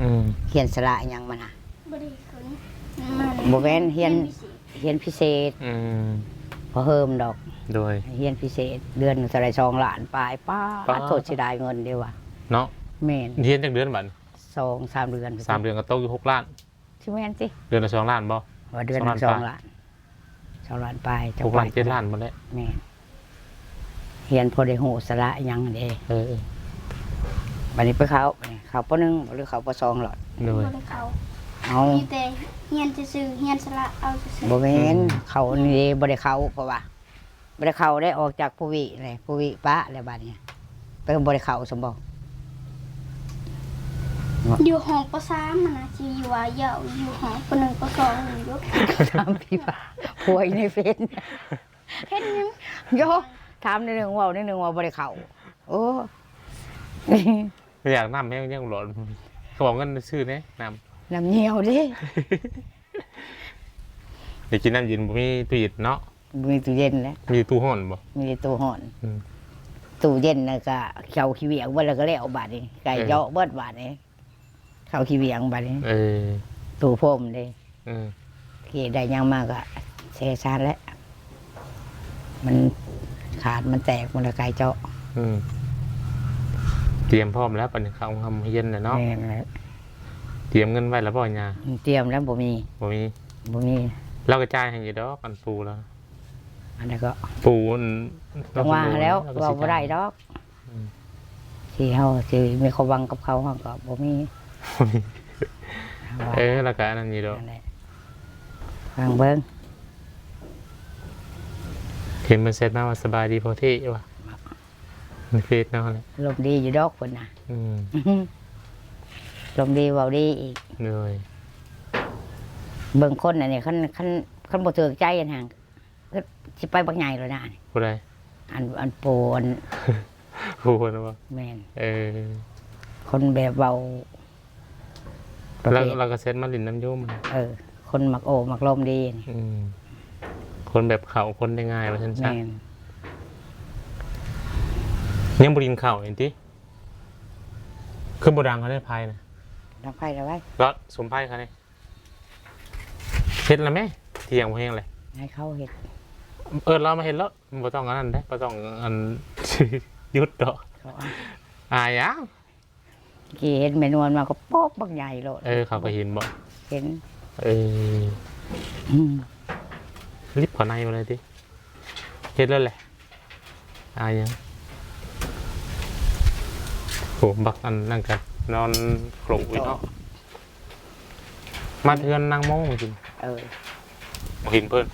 ອືມ ຮຽນສະຫຼະຫຍັງມັນນະ ບໍ່ໄດ້ຂຶ້ນ ມັນ ບໍ່ແມ່ນຮຽນ ຮຽນພິເສດ ຮຽນພິເສດ. ອືມ ບໍ່ເຮີມດອກ. ໂດຍ ຮຽນພິເສດ ເດືອນເທົ່າໃດ ສອງລ້ານປາຍ. ປ້າ ປ້າ ໂທດ ເສຍດາຍເງິນເດ້ວ່າເນາະ. ແມ່ນ. ຮຽນຈັກເດືອນບັດນີ້? ສອງສາມເດືອນ ສາມເດືອນກໍຕົກຢູ່ຫົກລ້ານ. ຊິແມ່ນຕິ ເດືອນລະສອງລ້ານບໍ່? ວ່າເດືອນລະສອງລ້ານ ສອງລ້ານປາຍ ຫົກລ້ານ ເຈັດລ້ານພຸ້ນແຫຼະ. ແມ່ນ ຮຽນພໍໄດ້ຮູ້ສາລະຫຍັງເດ້. ເອີ ບັດນີ້ໄປເຂົ້າ ເຂົ້າ ປໍໜຶ່ງ ຫຼືເຂົ້າ ປໍສອງ ໂລດ. ໂດຍ ບໍ່ໄດ້ເຂົ້າ ເອົາ ມີແຕ່ຮຽນຊື່ໆ ຮຽນສະຫຼະເອົາຊື່ໆ. ບໍ່ແມ່ນ ອືມ ເຂົ້ານີ້ເດ້ ບໍ່ໄດ້ເຂົ້າ ເພາະວ່າບໍ່ໄດ້ເຂົ້າໄດ້ ອອກຈາກພູວິແຫຼະ ພູວິປະແລ້ວ ບັດນີ້ໄປບໍ່ໄດ້ເຂົ້າຊັ້ນບໍ? ຢູ່ຫ້ອງ ປໍສາມ ຫັ້ນນະ ຊິວ່າເຍົາະ ຢູ່ຫ້ອງ ປໍໜຶ່ງ ປໍສອງ ຢູ່ ຖາມພີ່ວ່າ ຜົວຢູ່ໃນເຟສ ເຮັດຫຍັງ? ໂຢ ຖາມໜ້ອຍໜຶ່ງ ເວົ້າໜ້ອຍໜຶ່ງວ່າບໍ່ໄດ້ເຂົ້າ. ໂອ້ ຢາກນ້ຳແຮງ ຍັງຫຼອນ ເຂົາເອົາເງິນຊື້ແດ່ນ້ຳ ນ້ຳຍ່ຽວເດ້. ໄດ້ກິນນ້ຳເຢັນ ບໍ່ມີຕູ້ເຢັນເນາະ? ບໍ່ມີຕູ້ເຢັນແຫຼະ ມີຕູ້ຮ້ອນບໍ? ມີແຕ່ຕູ້ຮ້ອນ. ອືມ ຕູ້ເຢັນນະກະເຂົ້າຂີ້ວຽງເບິດ ແລ້ວກະແລ້ວບາດນີ້ ໄກ່ ເອີ ເຈາະເບິດບາດນີ້. ເຂົ້າຂີ້ວຽງບາດນີ້ ເອີ ຕູ້ພົມເດ້. ເອີ ເຮັດໄດ້ຫຍັງມາກະເຊຊານແຫຼະ ມັນຂາດມັນແຕກໝົດແລ້ວ ໄກ່ເຈາະ. ອືມ ຕຽມພ້ອມແລ້ວ ປານນີ້ເຂົ້າໂຮງຮຽນແລ້ວເນາະ. ແມ່ນແຫຼະ ຕຽມເງິນໄວ້ແລ້ວບໍ່ຍ່າ? ຕຽມແລ້ວ ບໍ່ມີ ບໍ່ມີ ບໍ່ມີ. ລາວກະຈ່າຍໃຫ້ຢູ່ດອກ ອັນປູ່ລາວ ອັນໃດກໍ ປູ່ ອັນ ຈັ່ງວ່າແລ້ວ ເວົ້າບໍ່ໄດ້ດອກ. ອືມ ຊິເຮົາຊິມີຄວາມຫວັງກັບເຂົາ ເຮົາກໍບໍ່ມີ. ເອີ ແລ້ວກໍອັນນັ້ນຢູ່ດອກ ນັ້ນແຫຼະ ຟັງເບິ່ງ. ເຫັນມັນແຊັດມາວ່າ ສະບາຍດີພໍ່ເທ ວ່າ ໃນເຟສເນາະ. ອາລົມດີຢູ່ດອກເພິ່ນນະ. ອືມ ອາລົມດີ ເວົ້າດີອີກ. ໂດຍ ເບິ່ງຄົນອັນນີ້ ຄັນ ຄັນ ຄັນບໍ່ຖືກໃຈຫັ້ນ ຄືຊິໄປບັກໃຫຍ່ແລ້ວນະ. ຜູ້ໃດ? ອັນ ອັນປູ່ ອັນ ປູ່ນະບໍ? ແມ່ນ ເອີ ຄົນແບບເວົ້າປະເພດ ລາວ ລາວກໍແຊັດມາຫຼິ້ນນຳຢູ່. ເອີ ຄົນມັກໂອ້ມັກລົມດີ. ອືມ ຄົນແບບເຂົ້າຄົນໄດ້ງ່າຍວ່າຊັ້ນຊະ. ແມ່ນ ຍັງບໍ່ກິນເຂົ້າອີກຕິ? ຄືບໍ່ດັງເຂົາໄດ້ໄຟນະ? ດັງໄຟແລ້ວໄວ້ ລອດສຸມໄຟເຂົານີ້. ເຮັດລະແມ້ ທ່ຽງບໍ່ແຮງເລີຍ ໃຫ້ເຂົາເຮັດ. ເອີ້ນລາວມາເຮັດໂລດ ບໍ່ຕ້ອງອັນນັ້ນເດ້ ບໍ່ຕ້ອງອັນ ຢຸດດອກ. ເຂົາອາຍ ອາຍຫຍັງ? ກີ້ເຫັນແມ່ນວນມາກໍໂປກບັກໃຫຍ່ໂລດ. ເອີ ເຂົາກໍເຫັນບໍ? ເຫັນ. ເອີ ອືມ ລິບເຂົ້າໃນມາເລີຍຕິ. ເຮັດແລ້ວແຫຼະ ອາຍຫຍັງ? ໂອ້ ບັກອັນນັ້ນກໍນອນໂຄລະຢູ່ເນາະ. ມາເຮືອນນາງໂມມື້ຄືນ. ເອີ ບໍ່ເຫັນເພິ່ນ.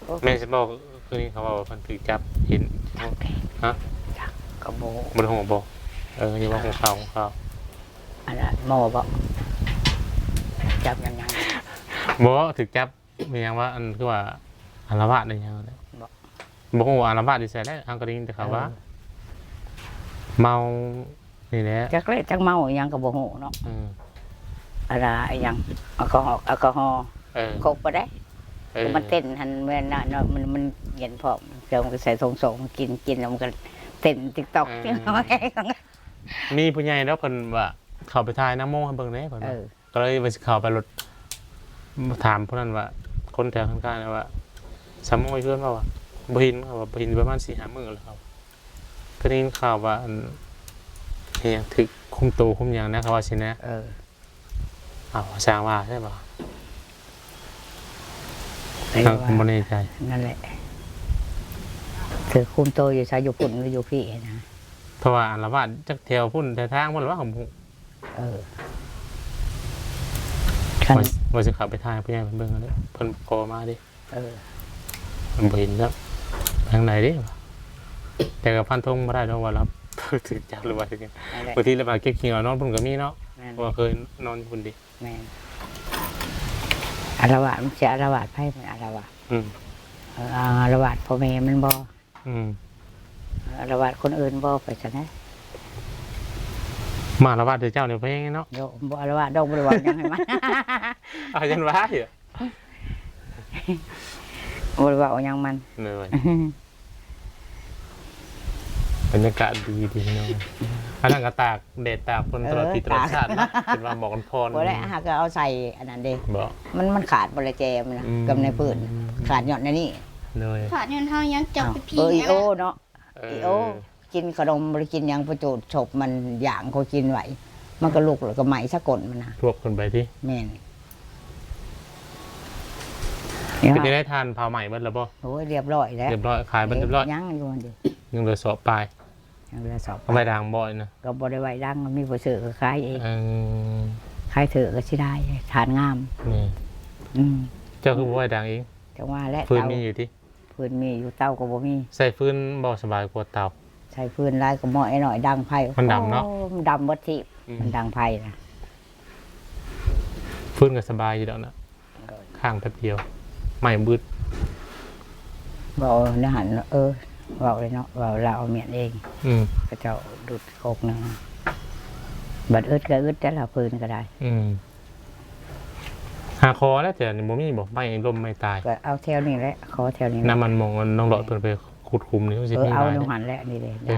ໂອ້ ແມ່ນຊິບອກ ຄືນນີ້ເຂົາເວົ້າວ່າເພິ່ນຖືກຈັບ ເຫັນ. ຮະ? ຈັກກໍບໍ່ ບໍ່ໄດ້ຮູ້ບໍ? ເອີ ຢ່າວ່າ ເອີ ຮູ້ຂ່າວ ຮູ້ຂ່າວ. ອັນນັ້ນໝໍບໍ? ຈັບຍັງ ຍັງ ບໍ່ ຖືກຈັບ ມີຫຍັງວ່າ ອັນ ຄືວ່າອາລະວາດອີຫຍັງແຫຼະ. ບໍ່ ບໍ່ຮູ້ວ່າອາລະວາດຢູ່ໃສແຫຼະ ເຮົາກໍໄດ້ຍິນແຕ່ເຂົາວ່າ ເອີ ເມົານີ້ແຫຼະ. ຈັກແຫຼະ ຈັກເມົາອີຫຍັງກໍບໍ່ຮູ້ເນາະ. ເອີ ອາລະອີຫຍັງ ແອລກໍຮໍ ແອລກໍຮໍ. ເອີ ຄົບບໍ່ໄດ້. ເອີ ມັນເຕັ້ນຫັ້ນແມ່ນນະເນາະ ມັນ ມັນເຢັນພ້ອມ ເຈົ້າມັນກໍໃສ່ຖົງສອງ ກິນ ກິນແລ້ວມັນກໍເຕັ້ນຕິກຕອກ. ເອີ ມີຜູ້ໃຫຍ່ເນາະ ເພິ່ນວ່າເຂົ້າໄປຖ່າຍນາງໂມໃຫ້ເບິ່ງແດ່ ເພິ່ນວ່າ. ເອີ ກໍເລີຍວ່າຊິເຂົ້າໄປໂລດ ຖາມຜູ້ນັ້ນວ່າ ຄົນແຖວຂ້າງໆ ນັ້ນວ່າ ສາວໂມຢູ່ເຮືອນບໍ່ວະ? ບໍ່ເຫັນ ເຂົາວ່າບໍ່ເຫັນປະມານສີ່ຫ້າມື້ແລ້ວ. ເຂົາກໍໄດ້ຍິນຂ່າວວ່າ ອັນ ອີຫຍັງ ຖືກຄຸມໂຕຄຸມຫຍັງນະ ເຂົາວ່າຊີ້ນະ. ເອີ ເອົາ ຊ່າງວ່າໃຊ່ບໍ່? ເຮົາກໍບໍ່ແນ່ໃຈ. ນັ້ນແຫຼະ ຖືກຄຸມໂຕຢູ່ໃສ ຢູ່ພຸ້ນຫຼືຢູ່ພີ້ນະ? ເພາະວ່າອາລະວາດຈັກແຖວພຸ້ນແຖວທາງພຸ້ນແຫຼະ ເຮົາບໍ່ຮູ້. ເອີ ວ່າ ວ່າຊິເຂົ້າໄປຖ່າຍໃຫ້ຜູ້ໃຫຍ່ເພິ່ນເບິ່ງເດ້ ເພິ່ນຂໍມາເດ້. ເອີ ບໍ່ເຫັນແລ້ວ ໄປທາງໃດເດ້ ແຕ່ກໍຟັນທົງບໍ່ໄດ້ດອກວ່າລາວຖືກຈັບຫຼືວ່າເຮັດຫຍັງ. ນັ້ນແຫຼະ ບາງທີລະບາດເກັບຂີ້ເຫຍື້ອນອນພຸ້ນກໍມີເນາະ. ແມ່ນ ເພາະວ່າເຄີຍນອນຢູ່ພຸ້ນເດ້. ແມ່ນ ອາລະວາດ ມັນຊິອາລະວາດໃຜ? ມັນອາລະວາດ ອືມ ເອີ ອາລະວາດພໍ່ແມ່ມັນບໍ່? ອືມ ອາລະວາດຄົນອື່ນບໍ່ ໄປຊັ້ນນະ. ມາອາລະວາດແຕ່ເຈົ້ານີ້ແພງເນາະ. ໂຍ ບໍ່ອາລະວາດດອກ ບໍ່ໄດ້ເວົ້າຫຍັງໃຫ້ມັນ. ເອົາ ຢ້ານວ່າຢູ່ ບໍ່ໄດ້ເວົ້າຫຍັງມັນ. ໂດຍ ບັນຍາກາດດີ ດີເນາະ. ອັນນັ້ນກໍຕາກແດດຕາກຝົນ ເອີ ຕະຫຼອດປີຕະຫຼອດຊາດເນາະ. ເປັນວ່າໝອກກັນພອນ ບໍ່ໄດ້ ຫາກໍເອົາໃສ່ອັນນັ້ນເດ້. ບໍ່ ມັນ ມັນຂາດບໍ່ລະແຈມັນນະ. ອືມ ກັບໃນພື້ນ ຂາດຍ້ອນອັນນີ້. ໂດຍ ຂາດຍ້ອນເຮົາຍັງຈັບໄປພີ້ ເອີ ອີໂອເນາະ. ເອີ ອີໂອ ກິນຂະໜົມ ບໍ່ໄດ້ກິນຫຍັງ ປະໂຈດສົບມັນຢ່າງເຂົາກິນໄວ້ ມັນກໍລຸກແລ້ວກໍໄໝ້ສະກົ້ນມັນນະ ທວບຂຶ້ນໄປຕິ. ແມ່ນ ເປັນຈັ່ງໃດ ຖ່ານເຜົາໄໝ້ເບິດແລ້ວບໍ່? ໂອ້ຍ ຮຽບຮ້ອຍແລ້ວ ຮຽບຮ້ອຍ ຂາຍເບິດຮຽບຮ້ອຍ. ຍັງຢູ່ຫັ້ນເດ ຍັງເຫຼືອສອບປາຍ. ຍັງເຫຼືອຊອບ ເອົາໄວ້ດັງບໍ່ນະ? ກໍບໍ່ໄດ້ໄວ້ດັງ ມີຜູ້ຊື້ກໍຂາຍເອງ. ເອີ ຂາຍຖືກກໍເສຍດາຍ ທາດງາມ. ນີ້ ອືມ ເຈົ້າຄືບໍ່ໄວ້ດັງເອງ? ຈັ່ງວ່າແຫຼະ ຟືນມີຢູ່ຕິ? ຟືນມີຢູ່ ເຕົາກໍບໍ່ມີ. ໃຊ້ຟືນບໍ່ສະບາຍກວ່າເຕົາ? ໃຊ້ຟືນຫຼາຍກໍໝໍ້ນ້ອຍດັງໄຟ ມັນດຳເນາະ. ໂອ້ ມັນດຳເບິດທີບ. ອືມ ມັນດັງໄຟນະ. ຟືນກໍສະບາຍຢູ່ດອກນະ. ໂດຍ ຄ້າງແປັບດຽວ ໄໝ້ບຶດ. ເວົ້າແນວຫັ້ນ ເອີ ເວົ້າເລີຍເນາະ ເວົ້າລາວເອົາມຽນເອງ. ອືມ ເຂົາເຈົ້າດຸດກົກໜຶ່ງ ບັດອຶດກໍອຶດ ແຕ່ລະຟືນກໍໄດ້. ອືມ ຫາຂໍແລ້ວ ແຖວນີ້ບໍ່ມີບໍ່? ໄມ້ລົ້ມໄມ້ຕາຍ ກໍເອົາແຖວນີ້ແຫຼະ ຂໍແຖວນີ້ແຫຼະ. ນ້ຳມັນໝອງນ້ອງຫຼອດເພິ່ນໄປຂຸດຂຸມນີ້ ເອີ ຊິມີ ເອົາຢູ່ຫັ້ນແຫຼະ. ນີ້ເດ້ ເອີ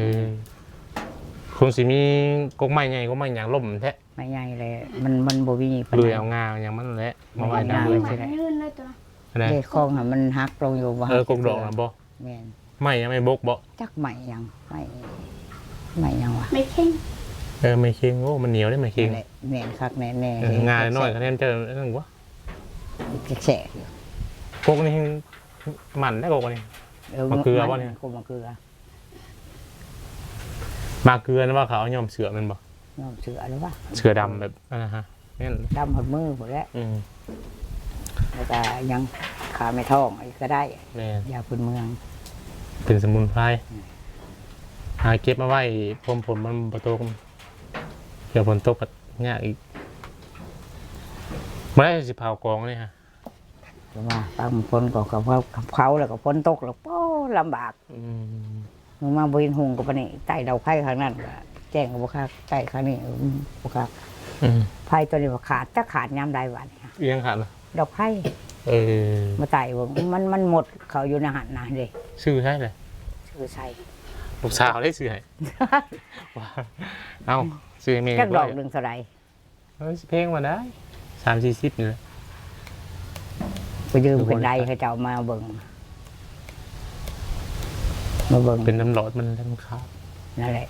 ຄົງຊິມີກົກໄມ້ໃຫຍ່ ກົກໄມ້ຫຍັງລົ້ມແທ້. ໄມ້ໃຫຍ່ແຫຼະ ມັນ ມັນບໍ່ມີປານໃດ ເລື່ອຍເອົາງ່າຫຍັງມັນແຫຼະ ມາໄວ້ນຳ. ເລື່ອຍຊິໄດ້ ອັນໃດ ເດ້ ຂອງຫັ້ນມັນຫັກລົງຢູ່ ບໍ່ ເອີ ກົກດອກນະບໍ່? ແມ່ນ. ໄມ້ຫຍັງ? ໄມ້ບົກບໍ່? ຈັກໄມ້ຫຍັງ ໄມ້ ໄມ້ຫຍັງວະ? ໄມ້ເຄັງ. ເອີ ໄມ້ເຄັງ. ໂອ້ ມັນໜຽວເດ້ໄມ້ເຄັງ. ນັ້ນແຫຼະ ແໜ້ນຄັກແໜ້ນແນ່. ເອີ ງ່ານ້ອຍຄະແນນເຈົ້ານັ້ນບໍ່? ແຊະຢູ່. ກົກນີ້ມັນໄດ້ ກົກນີ້. ເອີ ໝາກເກືອບໍ່ນີ້? ກົກໝາກເກືອ. ໝາກເກືອນະວ່າເຂົາເອົາຍ້ອມເສື້ອແມ່ນບໍ່? ຍ້ອມເສື້ອແລ້ວວ່າ ເສື້ອດຳແບບ ອັນນັ້ນຮະ ແມ່ນ ດຳຮອດມືພຸ້ນແຫຼະ. ອືມ ແລ້ວກະຍັງ ຂ້າແມ່ທ້ອງອີກກໍໄດ້. ແມ່ນ ຢາພື້ນເມືອງ ເປັນສະໝຸນໄພ. ອືມ ຫາເກັບມາໄວ້ ພົມຝົນມັນບໍ່ຕົກ ດຽວຝົນຕົກກໍຍາກອີກ. ບໍ່ໄດ້ ຊິເຜົາກອງນີ້ຮະ. ແຕ່ວ່າຕາມຝົນກໍ ກໍເຜົາ ເຜົາແລ້ວກໍຝົນຕົກແລ້ວ ໂອ້ ລຳບາກ. ອືມ ມາບໍ່ເຫັນຫຸ່ງກໍປານນີ້ ໃຕ້ດອກໄຟຂ້າງນັ້ນກໍແຈ້ງກໍບໍ່ຄັກ ໃຕ້ຂ້າງນີ້ ອືມ ບໍ່ຄັກ. ອືມ ໄຟຕົວນີ້ວ່າຂາດ ຈັກຂາດຍາມໃດບາດນີ້. ອີຫຍັງຂາດລະ? ດອກໄຟ. ເອີ ມາໃຕ້ເບິ່ງ ມັນ ມັນໝົດເຂົ້າຢູ່ໃນຫັ້ນນະເດ້. ຊື້ໃສລະ? ຊື້ໃສ ລູກສາວໄດ້ຊື້ໃຫ້. ເອົ້າ ຊື້ໃຫ້ແມ່ ຈັກດອກໜຶ່ງເທົ່າໃດ? ເອີ ຊິແພງປານໃດ ສາມສີ່ສິບນີ້ແຫຼະ. ໄປຢືມເພິ່ນໄດ້ ເຂົາເຈົ້າມາເບິ່ງ ມາເບິ່ງ ເປັນນ້ຳຫຼອດມັນແຫຼະ ມັນຂາດ. ນັ້ນແຫຼະ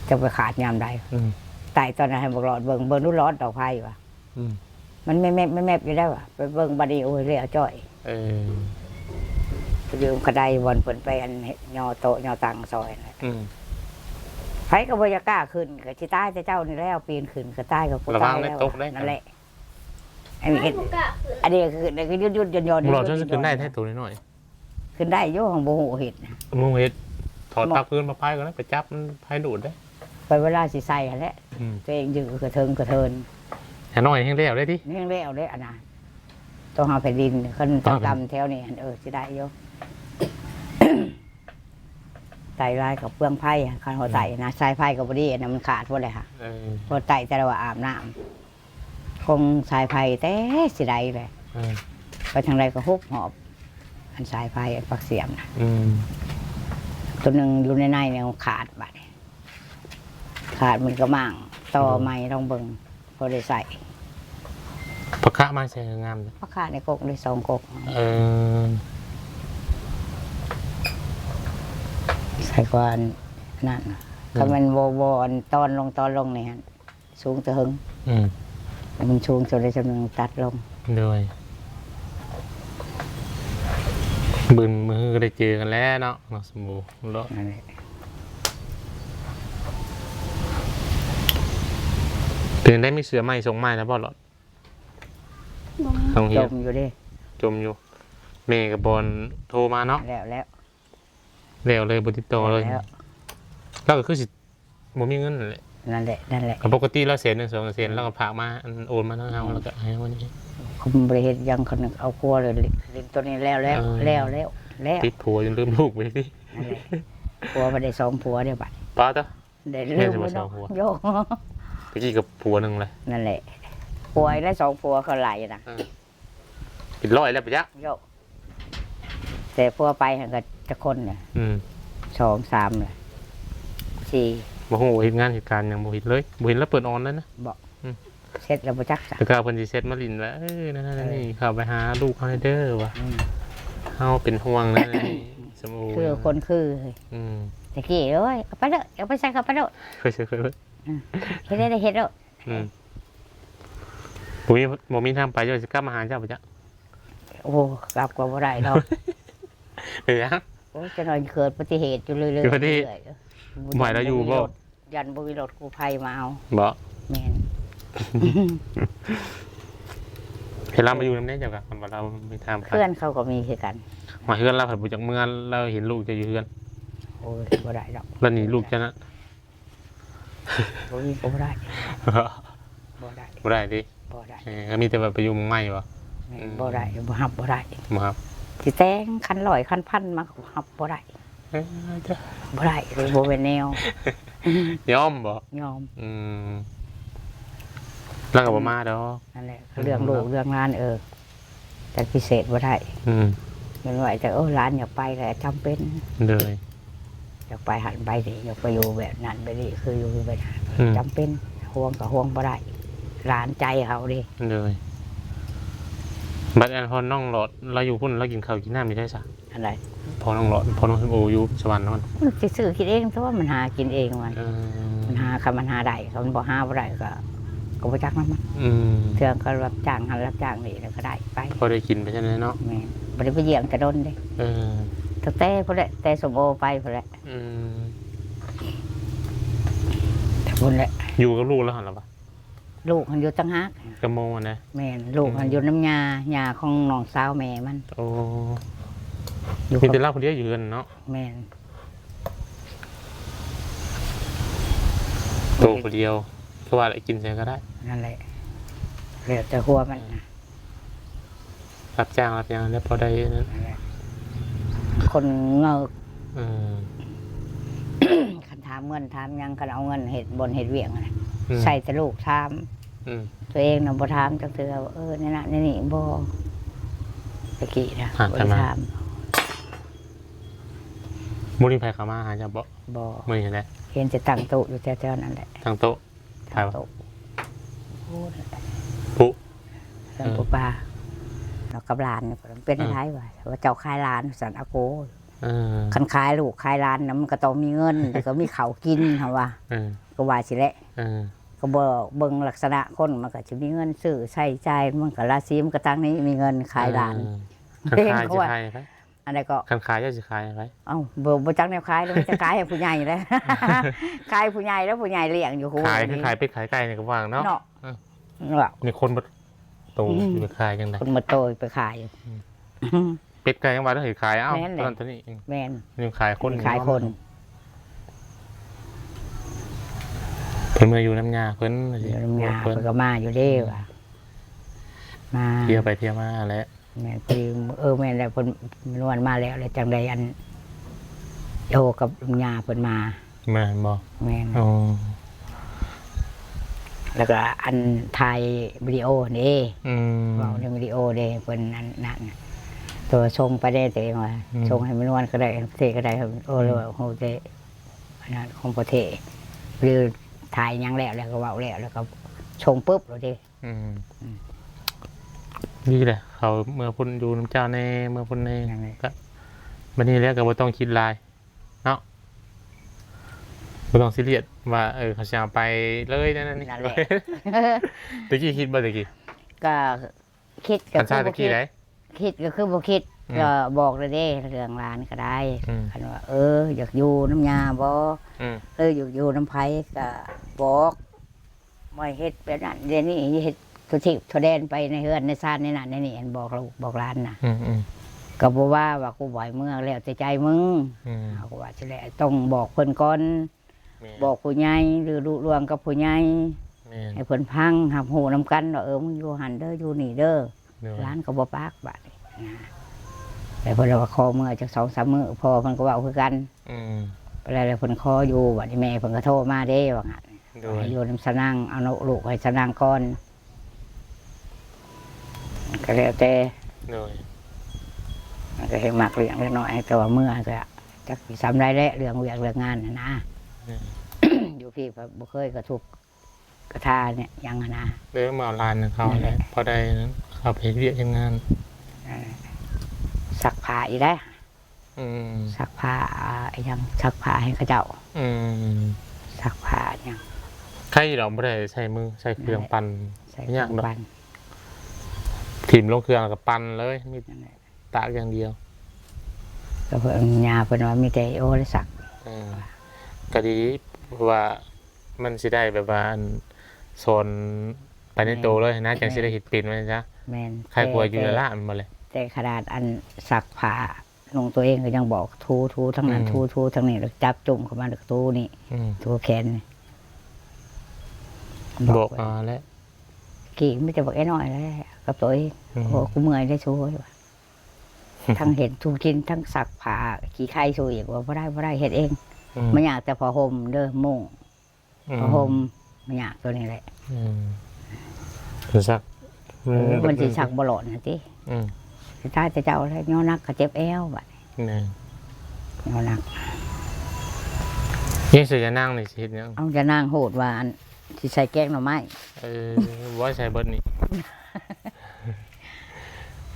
ຈັກໄປຂາດຍາມໃດ. ອືມ ຕາຍຕອນນັ້ນໃຫ້ບັກຫຼອດເບິ່ງ ເບິ່ງດູຫຼອດດອກໄຟວ່າ. ອືມ ມັນແມບໆ ແມບໆຢູ່ແລ້ວວ່າ ໄປເບິ່ງບັດນີ້ ໂອ້ຍ ແລ້ວຈ້ອຍ. ເອີ ໄປຢືມເຂົາໄດ້ ບ່ອນເພິ່ນໄປ ອັນ ຍໍໂຕະຍໍຕັ່ງຊ່ອຍຫັ້ນແຫຼະ. ອືມ ໃຜກໍບໍ່ຢາກກ້າຂຶ້ນ ກໍຊິຕາຍແຕ່ເຈົ້ານີ້ແລ້ວ ປີນຂຶ້ນກໍຕາຍ ກໍກູຕາຍແລ້ວ. ລະວັງໄດ້ຕົກໄດ້ ນັ້ນແຫຼະ. ອັນນີ້ເຮັດ ອັນນີ້ກໍຄື ກໍຢຸດໆຢ່ອນໆ ບໍ່ຫຼອດ ຈົນຂຶ້ນໄດ້ແທ້ໂຕນ້ອຍໆ. ຂຶ້ນໄດ້ຢູ່ ຫາບໍ່ຮູ້ເຮັດ ບໍ່ຮູ້ເຮັດ. ຖອດປາກພື້ນມາພາຍກ່ອນ ໄປຈັບມັນພາຍດູດເດ້. ໄປເວລາຊິໃສ່ຫັ້ນແຫຼະ. ອືມ ຕົວເອງຢືນກະເທິງກະເທີນ ຫານ້ອຍແຮງແລ້ວໄດ້ຕິ ແຮງແລ້ວເດ້ອັນນັ້ນ. ຕ້ອງຫາແຜ່ນດິນ ຄັນຕາດຳແຖວນີ້ ເອີ ຊິໄດ້ຢູ່. ໄຕ່ຫຼາຍກໍເປືອງໄຟ ຄັນເຮົາໄຕ່ນະ ສາຍໄຟກໍບໍ່ດີ ອັນນັ້ນມັນຂາດໝົດແລ້ວຫະ. ເອີ ພໍໄຕ່ແຕ່ລະວ່າອາບນ້ຳ ຂອງສາຍໄຟແຕ່ຊິໄດ້ແຫຼະ. ເອີ ໄປທາງໃດກໍຫົກຮອບ ອັນສາຍໄຟ ອັນປັກສຽມນະ. ອືມ ຕົວໜຶ່ງຢູ່ໃນໃນນີ້ຂາດ ບາດນີ້ຂາດ ມັນກໍມ້າງຕໍ່ໃໝ່ ລອງເບິ່ງ ພໍໄດ້ໃຊ້. ຜັກຄະມາໃສ່ງາມ ຜັກຄະໃນກົກໄດ້ສອງກົກ. ເອີ ໃສ່ກ່ອນນັ້ນ ອືມ ຄັນແມ່ນບໍ່ ບໍ່ອັນຕອນລົງ ຕອນລົງນີ້ຫັ້ນ ສູງແຕ່ເຫິງ. ອືມ ມັນສູງສ່ຳໃດສ່ຳໜຶ່ງຕັດລົງ. ໂດຍ ບືນມື້ຮືກໍໄດ້ເຈີກັນແລ້ວເນາະ ເນາະ ສົມບູເນາະ. ນັ້ນແຫຼະ ເປັນຈັ່ງໃດ ມີເສື້ອໃໝ່ ສົ່ງໃໝ່ແລ້ວບໍ່ຫຼອດ? ບໍ່ມີ ໂຮງຮຽນ ຈົ່ມຢູ່ເດ້ ຈົ່ມຢູ່. ແມ່ກໍບໍ່ໂທມາເນາະ. ແລ້ວ ແລ້ວ ແລ້ວເລີຍ ບໍ່ຕິດຕໍ່ເລີຍ. ແລ້ວ ລາວກໍຄືຊິບໍ່ມີເງິນນັ້ນແຫຼະ. ນັ້ນແຫຼະ ນັ້ນແຫຼະ ກໍປົກກະຕິລາວແສນໜຶ່ງ ສອງແສນ ອືມ ລາວກໍຝາກມາ ອັນໂອນມາທາງເຮົາ ແລ້ວກໍໃຫ້ເຮົານີ້. ກໍບໍ່ໄດ້ເຮັດຫຍັງ ຄັນເອົາຄົວເລີຍ ຫຼິ້ນຕົວນີ້ແລ້ວ ແລ້ວ ເອີ ແລ້ວ ແລ້ວ ແລ້ວ ຕິດຜົວຈົນລືມລູກໄປຕິ. ນັ້ນແຫຼະ ຜົວບໍ່ໄດ້ສອງຜົວເດ້ບັດ ປາດເຕີ ໄດ້ລືມແລ້ວເນາະ. ແມ່ນຊິບໍ່ສອງຜົວ ໂຢ ຕະກີ້ກໍຜົວໜຶ່ງແຫຼະ. ນັ້ນແຫຼະ ຜົວອີກແລ້ວ ສອງຜົວເຂົາຫຼາຍນະ. ເອີ ເປັນຮ້ອຍແລ້ວປະຈັກ ໂຢ ແຕ່ຜົວໄປຫັ້ນກໍຈັກຄົນນະ? ອືມ ສອງ ສາມ ແຫຼະ ສີ່. ບໍ່ຮູ້ເຮັດງານເຮັດການຫຍັງ ບໍ່ເຫັນເລີຍ ບໍ່ເຫັນລາວເປີດອອນເລີຍນະ. ບໍ່ ອືມ ເຊັດແລ້ວບໍ່ຈັກຊະ. ແຕ່ກໍເພິ່ນຊິເຊັດມາຫຼິ້ນວ່າ ເອີ ນັ້ນໆ ນີ້ ເຂົ້າໄປຫາລູກເຮົາແດ່ເດີວ່າ ອືມ ເຮົາເປັນຫ່ວງນັ້ນນີ້ ສົມໂອ ຄືຄົນຄື ອືມ ຕະກີ້ ໂອ້ຍ ເອົາໄປເດີ ເອົາໄປໃສ່ເຂົ້າໄປໂລດ ເຄີຍ ເຄີຍ ເຄີຍ ອືມ ເຮັດໄດ້ເຮັດໂລດ. ອືມ ບໍ່ມີ ບໍ່ມີທາງໄປ ເຈົ້າຊິກັບມາຫາເຈົ້າບໍ່ຈັກ. ໂອ້ ກັບກໍບໍ່ໄດ້ດອກ. ເປັນຫຍັງ? ໂອ້ຍ ຈະໜ້ອຍເກີດອຸບັດຕິເຫດຢູ່ເລື້ອຍໆ ອຸບັດຕິເຫດ ເລື້ອຍ ບໍ່ໃຫ້ລາວຢູ່ບໍ່? ຢ້ານບໍ່ມີລົດກູ້ໄພມາເອົາ. ບໍ່? ແມ່ນ. ໃຫ້ລາວມາຢູ່ນຳແດ່ເຈົ້າກະ ຄັນວ່າລາວມີທາງໄປ. ເພື່ອນເຂົາກໍມີຄືກັນ. ມາເຮືອນລາວພັດບໍ່ຈັກເມືອ ລາວເຫັນລູກເຈົ້າຢູ່ເຮືອນ. ໂອ້ຍ ບໍ່ໄດ້ດອກ. ລາວໜີລູກເຈົ້ານະ. ບໍ່ມີກໍບໍ່ໄດ້. ບໍ່ໄດ້. ບໍ່ໄດ້ຕິ? ບໍ່ໄດ້. ເອີ ກໍມີແຕ່ວ່າໄປຢູ່ໝ່ອງໃໝ່ບໍ່? ແມ່ນ. ອືມ ບໍ່ໄດ້ ບໍ່ຮັບ ບໍ່ໄດ້. ບໍ່ຮັບ. ຊິແຕ່ງຄັນຮ້ອຍຄັນພັນມາກໍຮັບບໍ່ໄດ້. ເອີ ບໍ່ໄດ້ ບໍ່ແມ່ນແນວ. ຍອມບໍ່? ຍອມ. ອືມ ລາວກໍບໍ່ມາດອກ. ນັ້ນແຫຼະ ເລື່ອງລູກເລື່ອງຫຼານ ເອີ ແຕ່ປະຕິເສດບໍ່ໄດ້. ອືມ ແມ່ນວ່າແຕ່ ເອີ ຫຼານຢາກໄປກໍຈຳເປັນ. ໂດຍ. ຢາກໄປຫັ້ນໄປນີ້ ຢາກໄປຢູ່ແບບນັ້ນແບບນີ້ ຄືຢູ່ແບບນັ້ນ ອືມ ຈຳເປັນ. ຫ່ວງກໍຫ່ວງບໍ່ໄດ້ ຫຼານໃຈເຮົາເດ້. ໂດຍ. ບັດອັນພໍ່ນ້ອງຫຼອດລາວຢູ່ພຸ້ນ ລາວກິນເຂົ້າກິນນ້ຳຢູ່ໃສຊະ? ອັນໃດ? ພໍ່ນ້ອງຫຼອດ ພໍ່ນ້ອງສົມໂອຢູ່ສະຫວັນນັ້ນ ມັນຊິຊື້ກິນເອງຕົວະ ມັນຫາກິນເອງມັນ. ເອີ ມັນຫາ ຄັນມັນຫາໄດ້ ຄັນມັນບໍ່ຫາບໍ່ໄດ້ກໍ ກໍບໍ່ຈັກນຳມັນ. ອືມ ເທື່ອກໍຮັບຈ້າງຫັ້ນຮັບຈ້າງນີ້ ແລ້ວກໍໄດ້ໄປ ພໍໄດ້ກິນໄປຊັ້ນແຫຼະເນາະ. ແມ່ນ. ບໍ່ໄດ້ໄປຢ້ຽມແຕ່ດົນເດ້. ເອີ ຕັ້ງແຕ່ພຸ້ນແຫຼະ ແຕ່ສົມໂອໄປພຸ້ນແຫຼະ. ອືມ ແຕ່ພຸ້ນແຫຼະ. ຢູ່ກັບລູກລາວຫັ້ນລະວະ? ລູກຫັ້ນຢູ່ຕ່າງຫາກ. ກັບໂມຫັ້ນນະ? ແມ່ນ. ລູກຫັ້ນ ອືມ ຢູ່ນຳຍ່າ ຍ່າຂອງນ້ອງສາວແມ່ມັນ. ໂອ້ ຢູ່ ມີແຕ່ລາວຜູ້ດຽວຢູ່ເຮືອນເນາະ? ແມ່ນ. ໂຕຜູ້ດຽວ ຄືວ່າແຫຼະ ກິນໃສກໍໄດ້. ນັ້ນແຫຼະ ແລ້ວແຕ່ຫົວມັນນະ. ອືມ ຮັບຈ້າງຮັບຫຍັງແລ້ວພໍໄດ້ນັ້ນ. ນັ້ນແຫຼະ ຄົນເງິກ. ເອີ ຄັນຖາມເງິນຖາມຫຍັງ ຄັນເອົາເງິນເຮັດບ່ອນເຮັດວຽກຫັ້ນນະ ອືມ ໃສ່ແຕ່ລູກຖາມ. ອືມ ຕົວເອງນະບໍ່ຖາມຈັກເທື່ອ ເອີ ແນວນັ້ນແນວນີ້ ບໍ່. ແຕ່ກີ້ນະ ຫາ ບໍ່ໄດ້ຖາມ. ມື້ນີ້ໃຜເຂົ້າມາຫາເຈົ້າບໍ່? ບໍ່. ມື້ນີ້ຫັ້ນແຫຼະ ເຫັນແຕ່ຕັ້ງໂຕະຢູ່ແຖວໆນັ້ນແຫຼະ. ຕັ້ງໂຕະ? ໃຜວະ? ໂອ້ ປຸ ເພິ່ນ ເອີ ປຸປາ ເນາະ ກັບຫຼານ. ເປັນ ເອີ ໄດ້ວະ ວ່າເຈົ້າຂາຍຫຼານ ວ່າຊັ້ນ. ອາໂກ ເອີ ຄັນຂາຍລູກຂາຍຫຼານນະ ມັນກໍຕ້ອງມີເງິນ ແລ້ວກໍມີເຂົ້າກິນ ເຮົາວ່າ. ເອີ ກໍວ່າຊີ້ແຫຼະ. ເອີ ກໍບໍ່ເບິ່ງລັກສະນະຄົນ ມັນກໍຊິມີເງິນຊື້ໃຊ້ຈ່າຍ ມັນກໍລາສີ ມັນກໍຕັ້ງນີ້ ມີເງິນຂາຍຫຼານ. ເອີ ຄັນຂາຍຊິຂາຍໃຫ້ໃຜ? ອັນໃດກໍ ຄັນຂາຍເຈົ້າຊິຂາຍໃຫ້ໃຜ? ເອົ້າ ບໍ່ ບໍ່ຈັກແນວຂາຍ ແລ້ວມີແຕ່ຂາຍໃຫ້ຜູ້ໃຫຍ່ແຫຼະ ຂາຍຜູ້ໃຫຍ່ແລ້ວ ຜູ້ໃຫຍ່ລ້ຽງຢູ່. ຂາຍຄືຂາຍເປັດຂາຍໄກ່ນີ້ກໍວ່າເນາະ ເນາະ. ເອີ ນີ້ຄົນໝົດໂຕ ອືມ ຊິໄປຂາຍຈັ່ງໃດ? ຄົນໝົດໂຕໄປຂາຍ. ອືມ ເປັດໄກ່ຍັງວ່າເຮົາຊິຂາຍ ເອົ້າ ແມ່ນແຫຼະ ຕົວນັ້ນຕົວນີ້. ແມ່ນ. ຍັງຂາຍຄົນ ຂາຍຄົນ. ເພິ່ນເມືອຢູ່ນຳຍ່າເພິ່ນ ຢູ່ນຳຍ່າເພິ່ນ ເພິ່ນກໍມາຢູ່ເດ້ ອືມ ວ່າ ມາ ທ່ຽວໄປທ່ຽວມາແຫຼະ. ແມ່ນ ພໍດີ ເອີ ແມ່ນແຫຼະ ເພິ່ນນວນມາແລ້ວ ແລ້ວຈັ່ງໃດ ອັນ ໂອ ກັບລຸງຍ່າເພິ່ນມາ. ແມ່ນບໍ່? ແມ່ນ. ອໍ ແລ້ວກໍອັນຖ່າຍວິດີໂອນີ້ ອືມ ເວົ້າໃນວິດີໂອເດ້ ເພິ່ນອັນນັ້ນ ຕົວະສົ່ງໄປໄດ້ ຕົວເອງວ່າ ອືມ ສົ່ງໃຫ້ແມ່ນວນກໍໄດ້ ເທກໍໄດ້. ໂອ ອືມ ແລ້ວເຮົາແຕ່ອັນນັ້ນຂອງປະເທດ ຫຼືຖ່າຍຫຍັງແລ້ວ ແລ້ວກໍເວົ້າແລ້ວ ແລ້ວກໍສົ່ງປຶບໂລດເດ້. ອືມ ອືມ ດີແຫຼະ ເຂົາເມືອພຸ້ນຢູ່ນຳເຈົ້າແດ່ ເມືອພຸ້ນແດ່ ນັ້ນແຫຼະ. ກະບັດນີ້ແລ້ວກໍບໍ່ຕ້ອງຄິດຫຼາຍເນາະ ບໍ່ຕ້ອງຊີຣຽສວ່າ ເອີ ເຂົາຊິເອົາໄປເລີຍນັ້ນນີ້. ນັ້ນແຫຼະ ແຕ່ກີ້ຄິດບໍ່ແຕ່ກີ້? ກໍຄິດ ກໍຄືບໍ່ຄິດ ຄິດກໍຄືບໍ່ຄິດ. ອືມ ກໍບອກແລ້ວເດ້ ເລື່ອງຫຼານກໍໄດ້ ອືມ ຄັນວ່າ ເອີ ຢາກຢູ່ນຳຍ່າບໍ່ ອືມ ເອີ ຢາກຢູ່ນຳໃຜກໍບອກ ບໍ່ໃຫ້ເຮັດແບບນັ້ນແບບນີ້ ເຮັດທົ່ວທີບທົ່ວແດນໄປໃນເຮືອນໃນຊານໃນນັ້ນໃນນີ້ ອັນບອກລູກບອກຫຼານນະ. ອືມໆ ກໍບໍ່ວ່າ ວ່າກູບໍ່ໃຫ້ເມືອ ແລ້ວແຕ່ໃຈມຶງ. ອືມ ເຮົາກໍວ່າຊີ້ແຫຼະ ຕ້ອງບອກເພິ່ນກ່ອນ. ແມ່ນ ບອກຜູ້ໃຫຍ່ ຫຼືລຸລວງກັບຜູ້ໃຫຍ່. ແມ່ນ ໃຫ້ເພິ່ນຟັງ ຮັບຮູ້ນຳກັນວ່າ ເອີ ມຶງຢູ່ຫັ້ນເດີ ຢູ່ນີ້ເດີ. ໂດຍ ຫຼານກໍບໍ່ປາກບາດນີ້ນະ ແຕ່ເພິ່ນວ່າຂໍເມືອຈັກສອງສາມມື້ ພໍ່ເພິ່ນກໍເວົ້າຄືກັນ. ອືມ ແລ້ວເພິ່ນຂໍຢູ່ ບັດນີ້ແມ່ເພິ່ນກໍໂທມາເດ້ ວ່າຊັ້ນ. ໂດຍ ໃຫ້ຢູ່ນຳສານາງ ເອົາລູກໃຫ້ສານາງກ່ອນ. ກໍແລ້ວແຕ່. ໂດຍ ມັນກໍເຮັດມັກລ້ຽງເລັກນ້ອຍ ແຕ່ວ່າເມືອກໍຈັກຊິຊ່ຳໃດແຫຼະ ເລື່ອງວຽກເລື່ອງງານຫັ້ນນະ. ແມ່ນ ຢູ່ພີ້ກໍບໍ່ເຄີຍກະທົບ ກະທານີ້ຫຍັງຫັ້ນນະ. ເອີ ມາເອົາຫຼານເຂົາ ນັ້ນແຫຼະ ແຫຼະ ພໍໄດ້ເຂົ້າໄປເຮັດວຽກເຮັດງານ. ເອີ ຊັກຜ້າອີກໄດ໋. ອືມ ຊັກຜ້າ ອີຫຍັງ ຊັກຜ້າໃຫ້ເຂົາເຈົ້າ. ອືມ ຊັກຜ້າຫຍັງ ໄຄດອກ ບໍ່ໄດ້ໃຊ້ມື ໃຊ້ເຄື່ອງປັ່ນ. ນັ້ນແຫຼະ ໃຊ້ເຄື່ອງປັ່ນ ຍາກດອກ ຖິ້ມລົງເຄື່ອງແລ້ວກໍປັ່ນເລີຍ ມີ ນັ້ນແຫຼະ ຕາກຢ່າງດຽວ. ກໍເພິ່ນ ຍ່າເພິ່ນວ່າມີແຕ່ໂອລະສັກ. ເອີ ວ່າ ກໍດີ ເພາະວ່າມັນຊິໄດ້ແບບວ່າ ອັນ ສອນໄປໃນໂຕເລີຍນະ ແມ່ນ ຈັ່ງຊິໄດ້ເຮັດເປັນວ່າຊັ້ນຊະ. ແມ່ນ ໃຄກວ່າຢູ່ແລ້ວລະ ແມ່ນບໍ່ເລີຍ. ແຕ່ຂະໜາດ ອັນ ຊັກຜ້າ ນຸ່ງຕົວເອງກໍຍັງບອກ ຖູໆທາງນັ້ນ ອືມ ຖູໆທາງນີ້ ແລ້ວຈັບຈຸ້ມເຂົ້າມາ ແລ້ວກໍຖູນີ້ ອືມ ຖູແຂນນີ້ ບອກ ບອກ ອ່າ ແລ້ວ ກີ້ມີແຕ່ບັກໄອ້ນ້ອຍແຫຼະກັບຕົວເອງ. ອືມ ໂອ້ ກູເມື່ອຍເດ້ຊູເອີຍວ່າ ທັງເຮັດສູ່ກິນ ທັງຊັກຜ້າ ຂີ້ໄຄຊູອີກວ່າ ບໍ່ໄດ້ ບໍ່ໄດ້ ເຮັດເອງ. ອືມ ມັນຍາກແຕ່ຜ້າຫົ່ມເດີ ມຸ້ງ ອືມ ຜ້າຫົ່ມ ມັນຍາກຕົວນີ້ແຫຼະ. ອືມ ເພິ່ນຊັກ ເອີ ມັນຊິຊັກບໍ່ຫຼອດຫັ້ນຕິ. ອືມ ຊິຕາຍແຕ່ເຈົ້າແລ້ວ ຍໍໜັກກໍເຈັບແອວບາດນີ້. ແມ່ນ ຍໍໜັກ. ນີ້ເສື້ອຍານາງນີ້ຊິເຮັດຫຍັງ? ເອົາຍານາງໂຫດວ່າ ອັນ ຊິໃສ່ແກງໜໍ່ໄມ້. ເອີ ບໍ່ໃສ່ເບິດນີ້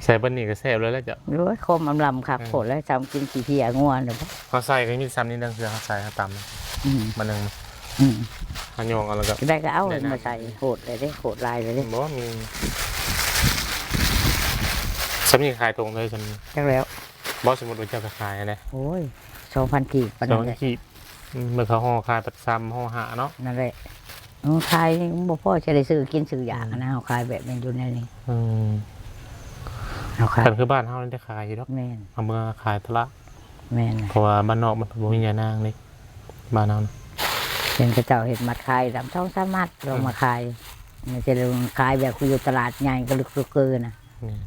ໃສ່ເບິດນີ້ກໍແຊບແລ້ວແຫຼະເຈົ້າ. ໂອ້ຍ ຄົມອຳລຳຄັກ ອືມ ໂພດແລ້ວ ຊ່ຳກິນຂີ້ເພຍງົວນະ. ເຮົາໃສ່ກໍມີຊ່ຳນີ້ ເລື່ອງເຄືອເຮົາໃສ່ເຮົາຕຳ ອືມ ມາໜຶ່ງ ອືມ ເຮົາຫຍອງເອົາແລ້ວກໍ ໄດ້ກໍເອົາ ໄດ້ ມາໃສ່ ໂຫດເລີຍເດ້ ໂຫດຫຼາຍເລີຍເດ້. ບໍ່ມີ ຊ່ຳນີ້ຂາຍຖົງເລີຍ ຊ່ຳນີ້ ຈັກແລ້ວ. ບໍ່ ສົມມຸດວ່າເຈົ້າໄປຂາຍຫັ້ນເດ້ ໂອ້ຍ ສອງພັນກີບ ປານນັ້ນແຫຼະ ສອງພັນກີບ. ອືມ ເມື່ອເຂົາຫໍ່ຂາຍປະຈຳ ຫໍ່ຫ້າເນາະ. ນັ້ນແຫຼະ ເອີ ຂາຍບໍ່ພໍຈະໄດ້ຊື້ກິນຊື້ຢາກ ອືມ ນະ ເຮົາຂາຍແບບນີ້ຢູ່ໃນນີ້. ອືມ ເຮົາຂາຍ ຄັນຄືບ້ານເຮົານີ້ໄດ້ຂາຍຢູ່ດອກ. ແມ່ນ ເອົາເມືອຂາຍຕະຫຼາດ. ແມ່ນ ເພາະວ່າບ້ານນອກມັນບໍ່ມີຍານາງເດ້ ບ້ານເຮົານະ. ເຫັນເຂົາເຈົ້າເຮັດມັດຂາຍ ສອງສາມມັດ ລອງ ອືມ ມາຂາຍ ມັນຈະລອງຂາຍແບບຄືຢູ່ຕະຫຼາດໃຫຍ່ ກະລຶກກະກືນະ. ແມ່ນ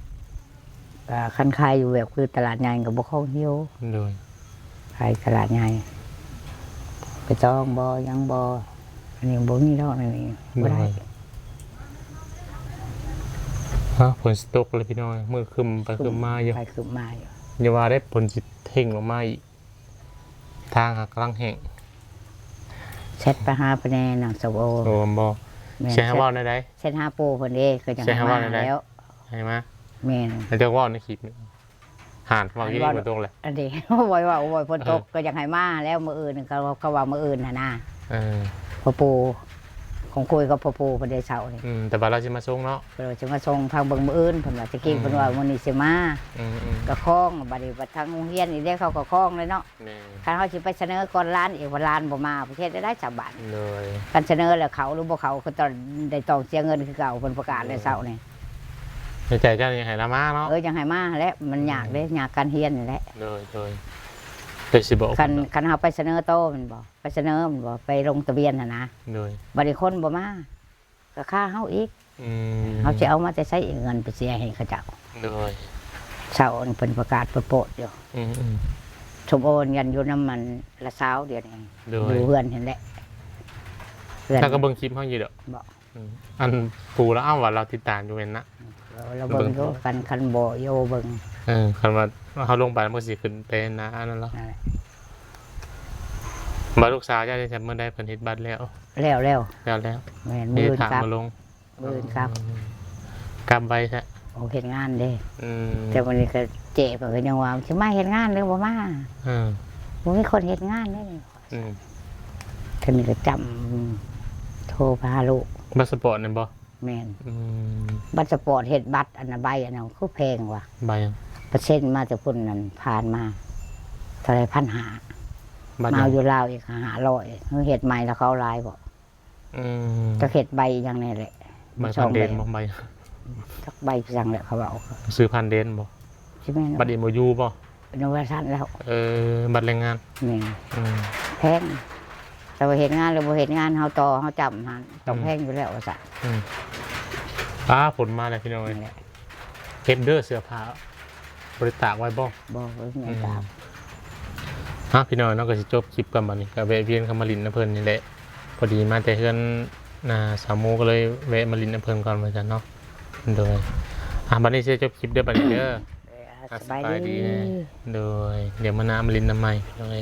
ກໍຄັນຂາຍຢູ່ແບບຄືຕະຫຼາດໃຫຍ່ກໍບໍ່ຄ່ອງຫິວ. ໂດຍ ຂາຍຕະຫຼາດໃຫຍ່ ໄປຕ້ອງບໍ່ ຫຍັງບໍ່ ອັນນີ້ບໍ່ມີດອກ ອັນນີ້ບໍ່ໄດ້. ໂດຍ ຮະ ຝົນຊິຕົກແລ້ວພີ່ນ້ອງ ມືຄຶ້ມໄປຄຶ້ມມາຢູ່ ຄຶ້ມໄປຄຶ້ມມາຢູ່. ຢ່າວ່າເດ້ ຝົນຊິເທັ່ງລົງມາອີກ. ທາງຫາກຳລັງແຫ້ງ ແຊັດໄປຫາເພິ່ນແດ່ ນາງສາວໂອ. ໂອ້ ບໍ່ ແມ່ນ ຊິໃຫ້ເວົ້າແນວໃດ? ແຊັດຫາປູ່ເພິ່ນເດ້ ກໍຍັງໃຫ້ມາແລ້ວ ໃຫ້ມາ. ແມ່ນ ແລ້ວເຈົ້າເວົ້າໃນຄລິບນີ້ ຫານເວົ້າຢູ່ນີ້ ເວົ້າ ຝົນຕົກແຫຼະ ອັນນີ້ ໂອ້ຍ ເວົ້າ ໂອ້ຍ ຝົນຕົກ ເອີ ກໍຢາກໃຫ້ມາແລ້ວ ມື້ອື່ນ ເຂົາ ເຂົາວ່າມື້ອື່ນຫັ້ນນະ. ເອີ ພໍ່ປູ່ ຂອງຄຸຍກັບພໍ່ປູ່ເພິ່ນໄດ້ເຊົ້ານີ້. ອືມ ແຕ່ວ່າລາວຊິມາສົ່ງເນາະ ເພິ່ນວ່າຊິມາສົ່ງທາງເບິ່ງມື້ອື່ນ ເພິ່ນວ່າ ແຕ່ກີ້ ອືມ ເພິ່ນວ່າມື້ນີ້ຊິມາ. ອືມໆ ກໍຄ້ອງ ບັດນີ້ບັດທາງໂຮງຮຽນນີ້ເດ້ ເຂົາກໍຄ້ອງເລີຍເນາະ. ແມ່ນ ຄັນເຮົາຊິໄປສະເໜີກ່ອນຫຼານອີກ ວ່າຫຼານບໍ່ມາ ປະເທດໃດຊາວບ້ານ. ໂດຍ ຄັນສະເໜີແລ້ວເຂົ້າຫຼືບໍ່ເຂົ້າ ກໍຕ້ອງໄດ້ຕ້ອງເສຍເງິນຄືເກົ່າ ເພິ່ນປະກາດແລ້ວເຊົ້ານີ້. ໃນໃຈເຈົ້າຢາກໃຫ້ລາວມາເນາະ? ເອີ ຢາກໃຫ້ມາແຫຼະ ມັນຍາກເດ້ ອືມ ຍາກການຮຽນນີ້ແຫຼະ. ໂດຍ ໂດຍ ເຈົ້າຊິບອກ ຄັນ ເພິ່ນເນາະ ຄັນເຮົາໄປສະເໜີໂຕແມ່ນບໍ່? ໄປສະເໜີແມ່ນບໍ່? ໄປລົງທະບຽນຫັ້ນນະ. ໂດຍ ບັດນີ້ຄົນບໍ່ມາ ກໍຄາເຮົາອີກ. ອືມ ເຮົາຊິເອົາມາແຕ່ໃສອີກ ເງິນໄປເສຍໃຫ້ເຂົາເຈົ້າ? ໂດຍ ເຊົ້ານີ້ເພິ່ນປະກາດໂປດໆຢູ່. ອືມໆ ສົມໂອຍັນຢູ່ນຳມັນລະຊາວ ດຽວນີ້ ໂດຍ ຢູ່ເຮືອນຫັ້ນແຫຼະ ເຮືອນ ແລ້ວກໍເບິ່ງຄລິບເຮົາຢູ່ດອກ. ບໍ່ ອືມ ອັນປູລະ ເອົ້າ ວ່າລາວຕິດຕາມຢູ່ແມ່ນນະ. ເອີ ລາວເບິ່ງຢູ່ ເບິ່ງ ຄັນ ຄັນບໍ່ ໂອເບິ່ງ. ເອີ ຄັນວ່າເຮົາລົງໄປ ມັນກໍຊິຂຶ້ນໄປໜ້າອັນນັ້ນແຫຼະ. ນັ້ນແຫຼະ ບັດລູກສາວເຈົ້າໄດ້ ມື້ໃດເພິ່ນເຮັດບັດແລ້ວ? ແລ້ວ ແລ້ວ ແລ້ວ ແລ້ວ. ແມ່ນ ມື້ອື່ນກັບ ມື້ອື່ນກັບ ມື້ອື່ນກັບ. ອືມ ກັບໄວແທ້. ໂອ້ ເຮັດງານເດ້. ອືມ ແຕ່ມື້ນີ້ກໍເຈ້ເພິ່ນກໍຍັງວ່າ ຊິມາເຮັດງານຫຼືບໍ່ມາ? ເອີ ບໍ່ມີຄົນເຮັດງານເດ້. ອືມ ເທື່ອນີ້ກໍຈຳໂທໄປຫາລູກ. ບັດສະປອດນັ້ນບໍ່? ແມ່ນ. ອືມ ບັດສະປອດ ເຮັດບັດອັນນະ ໃບອັນນັ້ນຄືແພງວ່າ. ໃບຫຍັງ? ເປີເຊັນມາແຕ່ພຸ້ນນັ້ນ ຜ່ານມາເທົ່າໃດ ພັນຫ້າ. ບັດຫຍັງ? ມາຢູ່ລາວອີກຫ້າຮ້ອຍ. ເຮັດໃໝ່ແລ້ວເຂົາເອົາຫຼາຍບໍ່? ອືມ ຈັກເຮັດໃບຫຍັງແນ່ແຫຼະ. ໃບຜ່ານແດນບໍ່? ໃບ ຈັກໃບຫຍັງແຫຼະ ເຂົາເວົ້າ. ຊື້ຜ່ານແດນບໍ່? ຊິແມ່ນ ບັດເອັມໂອຢູບໍ່? ເປັນວ່າຊັ້ນແລ້ວ. ເອີ ບັດແຮງງານ. ແມ່ນ. ອືມ ແພງ ແຕ່ວ່າເຮັດງານຫຼືບໍ່ເຮັດງານ ເຮົາຕໍ່ເຮົາຈຳຫັ້ນ ຕ້ອງ ອືມ ແພງຢູ່ແລ້ວວ່າຊັ້ນ. ອືມ ອ້າ ຝົນມາແລ້ວພີ່ນ້ອງເອີຍ. ນັ້ນແຫຼະ ເກັບເດີເສື້ອຜ້າ ບໍ່ໄດ້ຕາກໄວ້ບໍ່? ບໍ່ ບໍ່ໄດ້ຕາກ. ອືມ ຮະ ພີ່ນ້ອງເນາະ ກໍຊິຈົບຄລິບກ່ອນບັດນີ້ ກໍແວະວຽນເຂົ້າມາຫຼິ້ນນຳເພິ່ນນີ້ແຫຼະ. ພໍດີມາແຕ່ເຮືອນ ນາ ສາວໂມ ກໍເລີຍແວະມາຫຼິ້ນນຳເພິ່ນກ່ອນວ່າຊັ້ນເນາະ. ໂດຍ ອ່າ ບັດນີ້ຊິຈົບຄລິບເດີບັດນີ້ເດີ. ອ່າ ສະບາຍດີ. ໂດຍ ດຽວມື້ໜ້າມາຫຼິ້ນນຳໃໝ່ ໂດຍ.